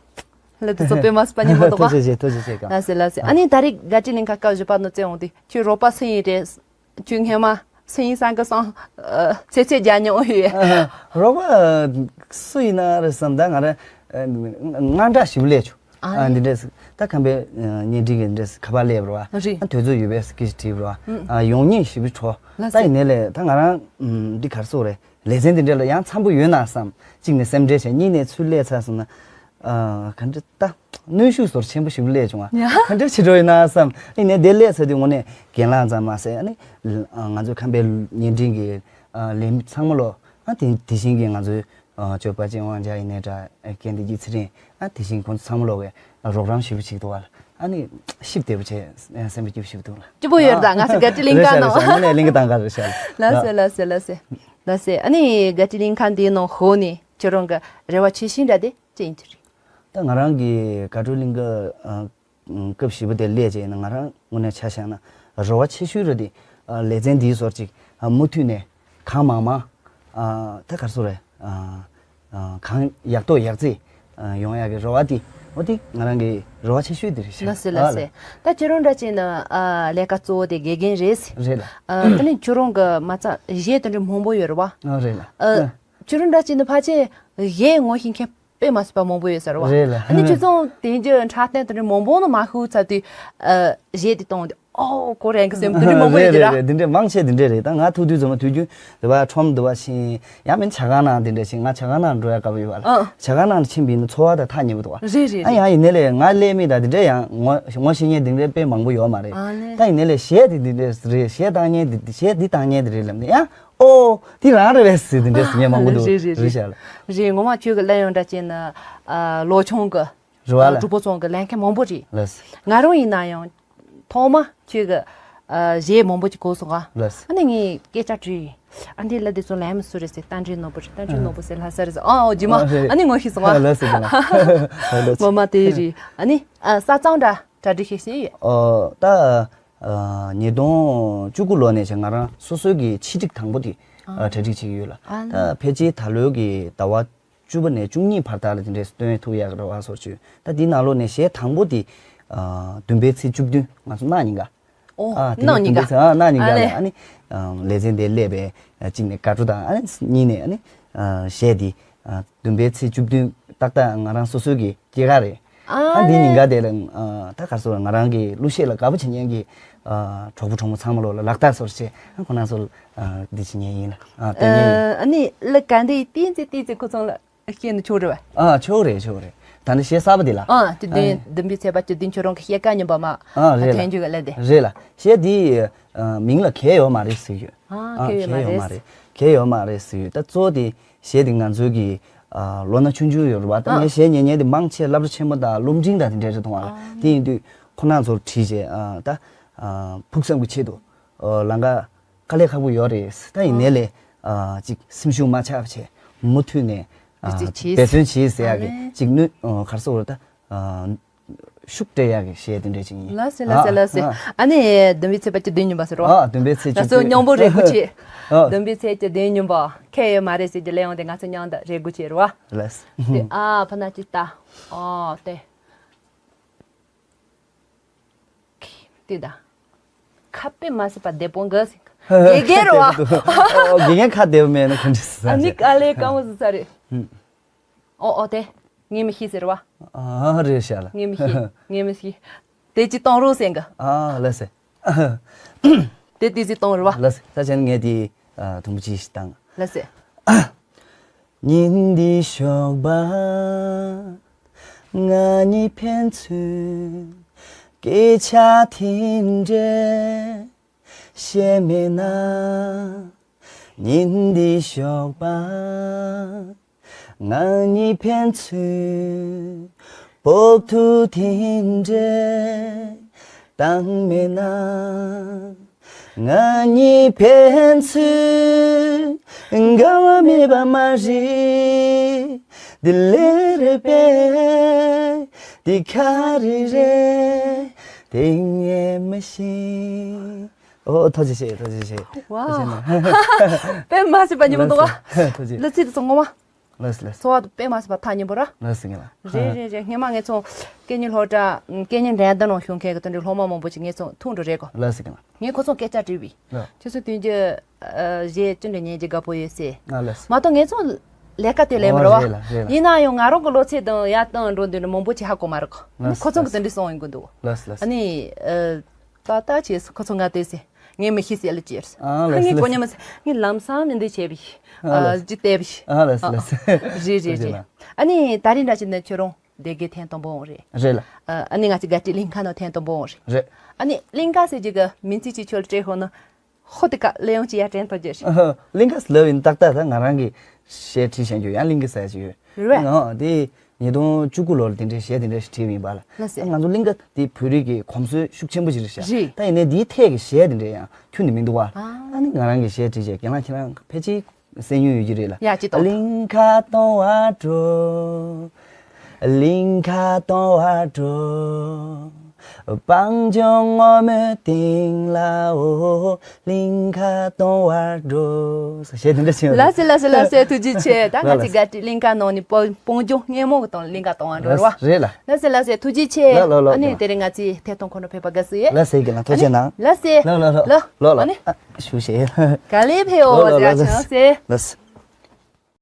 ལ་དེ་ཚོ་དཔེ་མ་སྲིད་པ་སྙིང་པོ་འདུག་ག་ཐུགས་རྗེ་ཆེ། ཐུགས་རྗེ་ཆེ་གང་། ལགས་སེ་ལགས་སེ། ཨ་ནི་ད་རེས་དགའ་སྤྲོ་གླིང་ཁ་སྐབས་བཞི་པ་ནང་བཙལ་འོང་དུས་ཁྱོད་རོགས་པ་སུ་ཡིན་རེད། ཁྱོད་སྔོན་མ་སུ་ཡིན་བསམ་གི་སོང་། ཨ་ཚེ་ཚེ་རྒྱ་མྱོང་ཡོད། རོགས་པ་སུ་ཡིན་ན་རེད་བསམ། ད་ང་རང་དངངས་སྐྲག་ཞེ་པོ་སླེབས་བྱུང་། ཨ་ཨ་འདི་འདྲས་ད་ཁམས་པའི་བརྙན་འཕྲིན་གྱི་འདྲས་ཁ་པར་སླེབས་རོགས་ཨ་རེད། དུས་ཚོད་ཡོད་པས་སྐད་ཆ་དྲིས་རོགས་ཨ་ཡོང་སྙིང་ཞེ་པོ་བྲོ། ལགས་ད་སེ། ཡིན་ནའི་ལས་ད་ང་རང་འདི་གར་སོགས་རེད། ལེ་ཚན་འདི་འདྲ་ལ་ཡང་འཚམ་པོ་ཡོད་ན་བསམ། གཅིག་ནས་སེམས་ཁྲལ་བྱས། གཉིས་ནས་ཚུར་སླེབས་ཚར་སོང་ན། ཨ་ག་འདྲ་ད། གནོན་ཤུགས་ཚོར་ཆེན་པོ་ཞིག་སླེབས་བྱུང་བ། ཡ། ག་འདྲ་བྱེད་འགྲོ་ཡིན་ན་བསམ། ཨ་ནས་དེ་སླེབས་ཚར་དུས་དངོས་གནས་རྒན་ལགས་ཙམ་མ་ཟད་ཨ་ནི། ང་ཚོའི་ཁམས་པའི་བརྙན་འཕྲིན་གྱི་ལས་མི་ཚང་མ་ལོ། ཨ་དེ་དེ་བཞིན་གྱི་ང་ཚོའི་ཅོ་པ་ཅན་དབང་ཆ་ཡིན་ནའི་འདྲ། རྒན་བདེ་སྐྱིད་ཚེ་རིང་། ཨ་དེ་བཞིན་ཁོང་ཚོ་ཚང་མ་ལོ་གས་རོགས་རམ་ཞེ་པོ་བྱེད་འདུག་བ། ཨ་ནི་ཤིབ་བདེ་པོ་བྱས་སེམས་པ་སྐྱིད་པོ་ཞེ་པོ་འདུག་ལ། སྐྱིད་པོ་ཡོད་ད། ང་ཚོ་དགའ་སྤྲོ་གླིང་ཁ་ནང་། རེད་ཤག་རེད་ཤག་དངོས་གནས་གླིང་ག་དང་ག་རེད་ཤག་ལགས་སེ་ལགས་སེ་ལགས་སེ། ལགས་སེ། ཨ་ནི་དགའ་སྤྲོ་གླིང་ཁ་འདིའི་ནང་ཧོ་ནི་ཁྱོད་རང་གི་རེ་བ་ཆེ་ཤོས་འདྲ་དེ་ཅི་ཡིན་གྱི་རེད། ད་ང་རང་གི་དགའ་སྤྲོ་གླིང་ག་སྐབས་བཞི་པ་དེ་སླེབས་བྱས་ན་ང་རང་དངོས་གནས་ཆ་བཞག་ན་རེ་བ་ཆེ་ཤོས་རེད་དེ། ལེ་ཚན་འདིའི་ཟུར་ཅིག་མུ་མཐུད་ནས་གང་མང་མང་། ད་ག་རེ་ཟེར་རེད། གང་ཡག་ཐོག་ཡག་བརྩེགས་ཡོང་ཡག་གི་རེ་བ་དེ། འོ་དེ་ང་རང་གི་རེ་བ་ཆེ་ཤོས་དེ་རེད་ཤག་ལགས་སེ་ལགས་སེ། ད་ཁྱེད་རང་འདྲ་བྱས་ན་ལས་ཀ་གཙོ་བོ་དེ་དགེ་རྒན་རེད། རེད་ལ། ད་ནི་ཁྱོད་རང་གི་མ་རྩ་གཞས་དེ་འདྲ་མང་པོ་ཡོད་རེད་བ། རེད་ལ། ཁྱོད་རང་འདྲ་བྱས་ན་ཕལ་ཆེར་གཞས་ངོ་ཤེས་མཁན་དཔེ་མ་སྲིད་པ་མང་པོ་ཡོད་ས་རེད་བ། རེད་ལ། ཨ་ནི་ཁྱོད་ཚོ་དེ་འདྲ་འཁྲབ་སྟོན་དེ་འདྲ་མང་པོ་ནང་མ་ཞུགས་ཚར་དུས་གཞས་དེ་གཏོང་དུས། ཨོ་ཁོ་རང་གི་སེམས་དེ་འདྲ་མང་པོ་ཡོད་རེད་ར། རེད་རེད། འདི་འདྲའི་མང་ཆེ་འདི་འདྲས་རེད། ད་ང་ཐུག་དུས་ཚང་མ་དུས་རྒྱུན་དུ་བ་ཁྲོམ་དུ་བ་ཕྱིན། ཡང་མིན་ཇ་ཁང་ནང་འདི་འདྲས་ཕྱིན། ང་ཇ་ཁང་ནང་འགྲོ་ཡ་དགའ་པོ་ཡོད་པ་ལ། ཨ་ཇ་ཁང་ནང་ཕྱིན་པ་ཡིན་ན་ཚོར་བ་དང་ཐག་ཉེ་པོ་འདུག་བ། རེད་རེད་ཨ་རེད། ཡང་ཡིན་ནའི་ལས་ང་སླེབས་མི་དང་འདི་འདྲས་ཡང་ངོ་ངོ་ཤེས་མཁན་འདི་འདྲས་དཔེ་མང་པོ་ཡོད་མ་རེད། ཨ་ལས། ད་ཡིན་ནའི་ལས་གཞས་འདི་འདི་འདྲས་རེད། གཞས་བཏང་མཁན་འདི་གཞས་འདི་བཏང་མཁན་འདི་རེད་ལབ་ནས་ཡང་ཨོ་འདི་རང་རེད་པས་ཟེར་འདི་འདྲས་ཟེར་མཁན་མང་པོ་འདུག་རེད་རེད་རེད། རེད་ཤག་ལ། རེད། ངོ་མ་ཁྱོད་ཀྱི་གླེང་ཡོང་འདྲ་བྱས་ན་ལོ་ཆུང་གི་རེད་བ་ལ། གྲོགས་པོ་ཚོ་གི་ལེན་མཁན་མང་པོ་རེད། ལགས་སོ། ང་རང་ཡིན་ན་ཡང་ཐོག་མ་ཁྱོད་ཀྱི་གཞས་མང་པོ་ཅིག་གོ་སོང་ང་། ལགས་སོ། ཨ་ནི་ངས་སྐད་ཆ་དྲིས། ཨ་འདི་ལ་འདི་ཚོ་ལེན་མི་སུ་རེད་ཟེར། རྟ་མགྲིན་ནོར་བུ་རེད། རྟ་མགྲིན་ནོར་བུ་ཟེར་ལྷ་ས་རེད་ཟེར། ཨ་འོ་རྗེས་མ་ཨ་ནི་ངོ་ཤེས་སོང་ང་། ལགས་སོ་རྗེས་མ། ངོ་མ་དེ་རེད། ཨ་ནི་ས་གཙང་འདྲ་གྲ་སྒྲིག་ཤིག་བྱས་ཡོད། ཨོ་ད་ཉིས་སྟོང་བཅུ་དགུ་ལོ་ནས་བྱས་ང་རང་སོ་སོའི་གི་ཆེད་སྒྲིག་དང་པོ་དེ་གྲ་སྒྲིག་བྱེད་ཀྱི་ཡོད་ལ། ད་ཕལ་ཆེར་ད་ལོའི་གི་ཟླ་བ་བཅུ་པ་ནས་བཅུ་གཉིས་བར་དག་ལ་དེ་འདྲས་སྟོན་ཐུབ་ཡག་རེ་བ་སོར་བཅུག་ད་འདི་ནང་ལོགས་ནས་གཞས་དང་པོ་དེ་ཨ་བདུན་པའི་ཚེས་བཅུ་བདུན་ང་ཚོ་གནངས་ཉིན་ཀ་ཨོ། ཨ་དེ་གནངས་ཉིན་ཀ་བདུན་པའི་ཚེས་ཨ་གནངས་ཉིན་ཀ་ཨ་ལས། ལ་ཨ་ནི་ལེ་ཚན་དེ་སླེབས་པའི་གཅིག་ནས་དགའ་སྤྲོ་དང་ཨ་ནི་གཉིས་ནས་ཨ་ནི་གཞས་དེ་བདུན་པའི་ཚེས་བཅུ་བདུན་ཏག་ཏག་ང་རང་སོ་སོའི་གི་སྐྱེས་སྐར་རེད། ཨ་ཨ་འདི་ལས། ཉིན་ཀ་དེ་ལ་ཨ་ད་ག་རེ་ཟེར་ང་རང་གི་གླུ་གཞས་ལ་དགའ་པོ་བྱེད་མཁན་གྱི་ཨ་གྲོགས་པོ་གྲོགས་མོ་ཚང་མ་ལོ་ལ་ལག་རྟགས་སོར་བྱས་ཨ་ཁོ་རང་ཚོ་ལ་ཨ་འདི་བྱེད་མཁན་ཡིན་ལ་ཨ་སྟོན་མཁན་ཡིན། ཨ་ནི་ལ་ག་འདི་ཏིན་ཙི་ཏིན་ཙི་ཁོ་ཚང་ལ་སྐྱེས་ནི་ཆོག་རེད་བ། ཨ་ཆོག་རེད་ཆོག་རེད། ད་ནི་གཞས་གསར་པ་འདི་ལ་ཨ་བཅུ་བདུན་བདུན་པའི་ཚེས་པ་བཅུ་བདུན་ཁྱོད་རང་གི་གཞས་ཀ་ཉིན་པ་མ་ཨ་རེད་ལ་ཐོན་རྒྱུ་ག་ལ་དེ་རེད་ལ་གཞས་འདི་མིང་ལ་གལ་ཡོད་མ་རེད་ཟེར་ཡོད། ཨ་ཨ་གལ་ཡོད་མ་གལ་ཡོད་མ་རེད། རེད་གལ་ཡོད་མ་རེད་ཟེར་ཡོད། ད་གཙོ་བོ་དེ་གཞས་དེ་ང་ཚོའི་གི་ཨ་ལོ་ན་ཆུང་ཆུང་ཡོད་རེད་བ། ད་ཨ་ངས་གཞས་ཉན་ཉན་དེ་མང་ཆེ་སློབ་གྲྭ་ཆེན་མོ་དང་སློབ་འབྲིང་དང་དེ་འདྲས་རེད་མཐོང་བ་ལ། ཨ་དེ་ཡིན་དུས་ཁོ་རང་ཚོར་བྲིས་བྱས་ཨ་ད་ཨ་ཕུགས་བསམ་གྱི་ཆེད་དུ་ཨ་ལམ་ཁ་དཀའ་ལས་ཁག་པོ་ཡོད་རེད། ད་ཡིན་ནའི་ལས་ཨ་ཅིག་སེམས་ཤུགས་མ་ཆག་བྱས་མུ་མཐུད་ནས་ཨ་འབད་བརྩོན་བྱེད་ཟེར་ཡག་གི་ཨ་ལས། ཅིག་ནུས་ཨ་ག་རེ་ཟེར་དགོས་རེད་ད་ཨ་ཤུགས་སྤྲད་ཡག་གི་གཞས་དེ་འདྲས་ཅིག་ཡིན། ལགས་སེ་ལགས་སེ་ཨ་ལགས་སེ། ཨ་ཨ་ནི་བདུན་པའི་ཚེས་པ་བཅུ་བདུན་ཉིན་པ་ཟེར་རོ། ཨ་བདུན་པའི་ཚེས་བཅུ་བདུན་ང་ཚོ་མཉམ་པོ་རེ་སྒུག་བྱེད། ཨ་བདུན་པའི་ཚེས་བཅུ་བདུན་ཉིན་པ་ཁྱད་ཡོད་མ་རེད་ཟེར་གྱི་གླེང་ཡོང་དེ་ང་ཚོ་མཉམ་དུ་རེ་སྒུག་བྱེད་རོ། ལགས་སེ། དེ་ཨ་ཕ་ན་ཅི་ལྟ། ཨོ་དེ། དེ་ད། ཁ་དཔེ་མ་སྲིད་པ་བདེ་པོ་འགའ་ཟིག་དགེ་རྒན་རེད་བ། ཨོ་དགེ་རྒན་ཁ་བདེ་པོ་མེད་ན་ཁོ་འདྲ་ཟིག་ཨ་ནི་དཀའ་ལས་དཀའ་མོ་ཟིག་ས་རེད། ཨོ་ཨོ་དེ། ངས་མི་ཤེས་ཟེར་བ། ཨ་རེད་ཤག་ལ། ངས་མི་ཤེས་ངས་མི་ཤེས། དེ་ཅི་གཏོང་རོགས་ཟེར་གི་ཨ་ལགས་སེ། དེ་དེ་ཅི་གཏོང་རེད་བ། ལགས་སེ། ད་བྱས་ན་ངས་དེ་ཨ་དུམ་བུ་ཅིག་ཞིག་བཏང་། ལགས་སེ། ཉིན་འདི་ཞོགས་པ་ང་གཉིས་ཕན་ཚུན་སྐད་ཆ་དེ་འདྲ་བཤད་མེད་ན། ཉིན་འདི་ཞོགས་པ་ང་གཉིས་ཕན་ཚུན་སྤོབས་ཐུག་དེ་འདྲ་བཏང་མེད་ན། ང་གཉིས་ཕན་ཚུན་འགལ་བ་མེད་པ་མ་རེད། འདི་ལས་རེད་པས་འདི་ག་རེ་རེད་དེ་ངས་མི་ཤེས། ཨོ། ཐུགས་རྗེ་ཆེ། ཐུགས་རྗེ་ཆེ། ཝའོ། ཐུགས་རྗེ་ཆེ་གནང་། དཔེ་མ་སྲིད་པ་སྙན་པོ་འདུག་ག་ཐུགས་རྗེ། གླུ་ཚིག་དེ་ཚོ་ངོ་མ། ལགས་སོ། ལགས་སོ། འཚོ་བ་དང་དཔེ་མ་སྲིད་པ་ཐག་ཉེ་པོ་ར། ལགས་སོ། ངེས་ལ། རེད་རེད་རེད། སྔོན་མ་ངེད་ཚོ་སྐད་གཉིས་སློབ་གྲྭ། སྐད་གཉིས་འགྲན་བསྡུར་ནང་ཞུགས་མཁན་གྱི་དེ་འདྲའི་སློབ་མ་མང་པོ་ཅིག་ངེད་ཚོ་ཐུག་འགྲོ་རེད་གོ། ལགས་སོ། ངེས་ལ། ངས་ཁོ་ཚོ་སྐད་ཆ་དྲིས་པས། ལགས། ཁྱོད་ཚོ་དོན་གྱི་གཞས་ཅི་འདྲ་ཉན་གྱི་དགའ་པོ་ཡོད་ཟེར། ཨ། ལགས་སོ། མ་གཏོགས་ངེད་ཚོ་ལས་ཀ་དེ་ལས་མི་རེད་བ། ཨོ། རེད་ལ། རེད་ལ། ཡིན་ན་ཡང་ང་རང་གི་བློ་ཚད་དང་ཡར་བཏང་འགྲོ་དུས་ནི་མང་པོ་ཅིག་ཧ་གོ་མ་རེད་གོ། ལགས་སོ། ཁོ་ཚོ་གི་དེ་འདྲ་གསུང་ཡོང་གི་འདུག་ལགས་སོ། ལགས་སོ། ཨ་ནི། ཨ། ཏག་ཏག་བྱས་སོང་། ཁོ་ཚོ་ང་ལྟོས་ཟེར། ངས་མི་ཤེས་ཟེར་ལ་ཅེར། ཨ། ལགས་སོ། ངས་ལགས་གོ་སོ། ཉན་མ་ཟེར། ངས་ལམ་སང་ནས་འདི་བྱས་པས། ཨ། ཨ། ལགས་སོ། ཅི་བལྟས་པས། ཨ། ལགས་སོ། ཨ། ལགས་སོ། རེད་རེད་རེད། ཨ་ནི་ད་རིང་འདྲ་ཅིག་ནས་ཁྱོད་རང་སྡེ་དགེ་ཐེངས་དང་པོ་འོང་རེད། རེད་ལ། ཨ། ཨ་ནི་ང་ཚོ་དགའ་སྤྲོའི་གླིང་ག་ནང་ཐེངས་དང་པོ་འོང་རེད། རེད། ཨ་ནི་གླིང་ག་ཟེར་རྒྱུ་གི་མིང་ཚིག་ཅིག་ཁྱོད་ལ་སྤྲད་ཤོག་ན། ཧོ། དེ་ག་ལས་ཡོང་ཅི་ཡ་དྲན་ཐོག་རྒྱུ་ཞིག་ཨ། གླིང་ག་ཟེར་ལབ་ཡིན་ཏག་ཏག་ད་ང་རང་གི་གཞས་བྲིས་བཞག་རྒྱུ་ཡང་གླིང་ག་ཟེར་ཞིག་ཡོད། རེད་པས། ཨ། དེ་ཉིས་སྟོང་བཅུ་དགུ་ལོར་དེ་འདྲའི་གཞས་དེ་འདྲ་ཞིག་བྲིས་པ་ཡིན་པ་ལ། ལགས་སོ། ང་ཚོ་གླིང་ག་དེ་བོད་རིགས་ཀྱི་གོམས་སྲོལ་ཤུགས་ཆེན་པོ་ཞིག་རེད་ཤག་རེད། ད་ཡིན་ནའི་དེའི་ཐད་ཀྱི་གཞས་དེ་འདྲ་ཡང་ཁྱོན་ནས་མི་འདུག་བ། ཨ། ཨ་ནི་ང་རང་གི་གཞས་བྲིས་བྱས། རྒན་ལགས་ཁྱེད་རང་ཕལ་ཆེར་གསན་མྱོང་ཡོད་ཀྱི་རེད་ལ། ཡ། ཅི་ཏོང་། གླིང་ག་སྟོང་བར་འགྲོ། གླིང་ག་སྟོང་བར་འགྲོ། སྤང་ལྗོངས་སྔོན་མོའི་སྟེང་ལ་འོ། གླིང་ག་སྟོང་བར་འགྲོ། ཟེར་གཞས་དེ་འདྲ་ཞིག་ཡོད། ལགས་སོ། ལགས་སོ། ལགས་སོ། ཐུགས་རྗེ་ཆེ། ད་ང་ཚོའི་དགའ་སྤྲོའི་གླིང་ག་ནང་ནས་སྤོ་སྤང་ལྗོངས་སྔོན་མོ་གི་སྟེང་ལ་གླིང་ག་སྟོང་བར་འགྲོ་རེད་བ། རེད་ལ། ལགས་སོ། ལགས་སོ། ཐུགས་རྗེ་ཆེ། ལགས། ལགས། ལགས། ཨ་ནི་ལགས། དེ་རིང་ང་ཚོའི་ཐད་གཏོང་ཁོ་ན་ཕེབས་པ་དགའ་བསུ་ཡོད། ལགས་སོ། རྒན་ལགས་ཐུགས་རྗེ་གནང་། ལགས་སོ། ལགས། ལགས། ལགས། ལགས། ཨ་ནི། ལགས། ཞུ་ཞེས། ག་ལེ་ཕེབས་འོ། ལགས། ལགས། ཟེར་ཡ་ཆང་ཟེར། ལགས་སོ།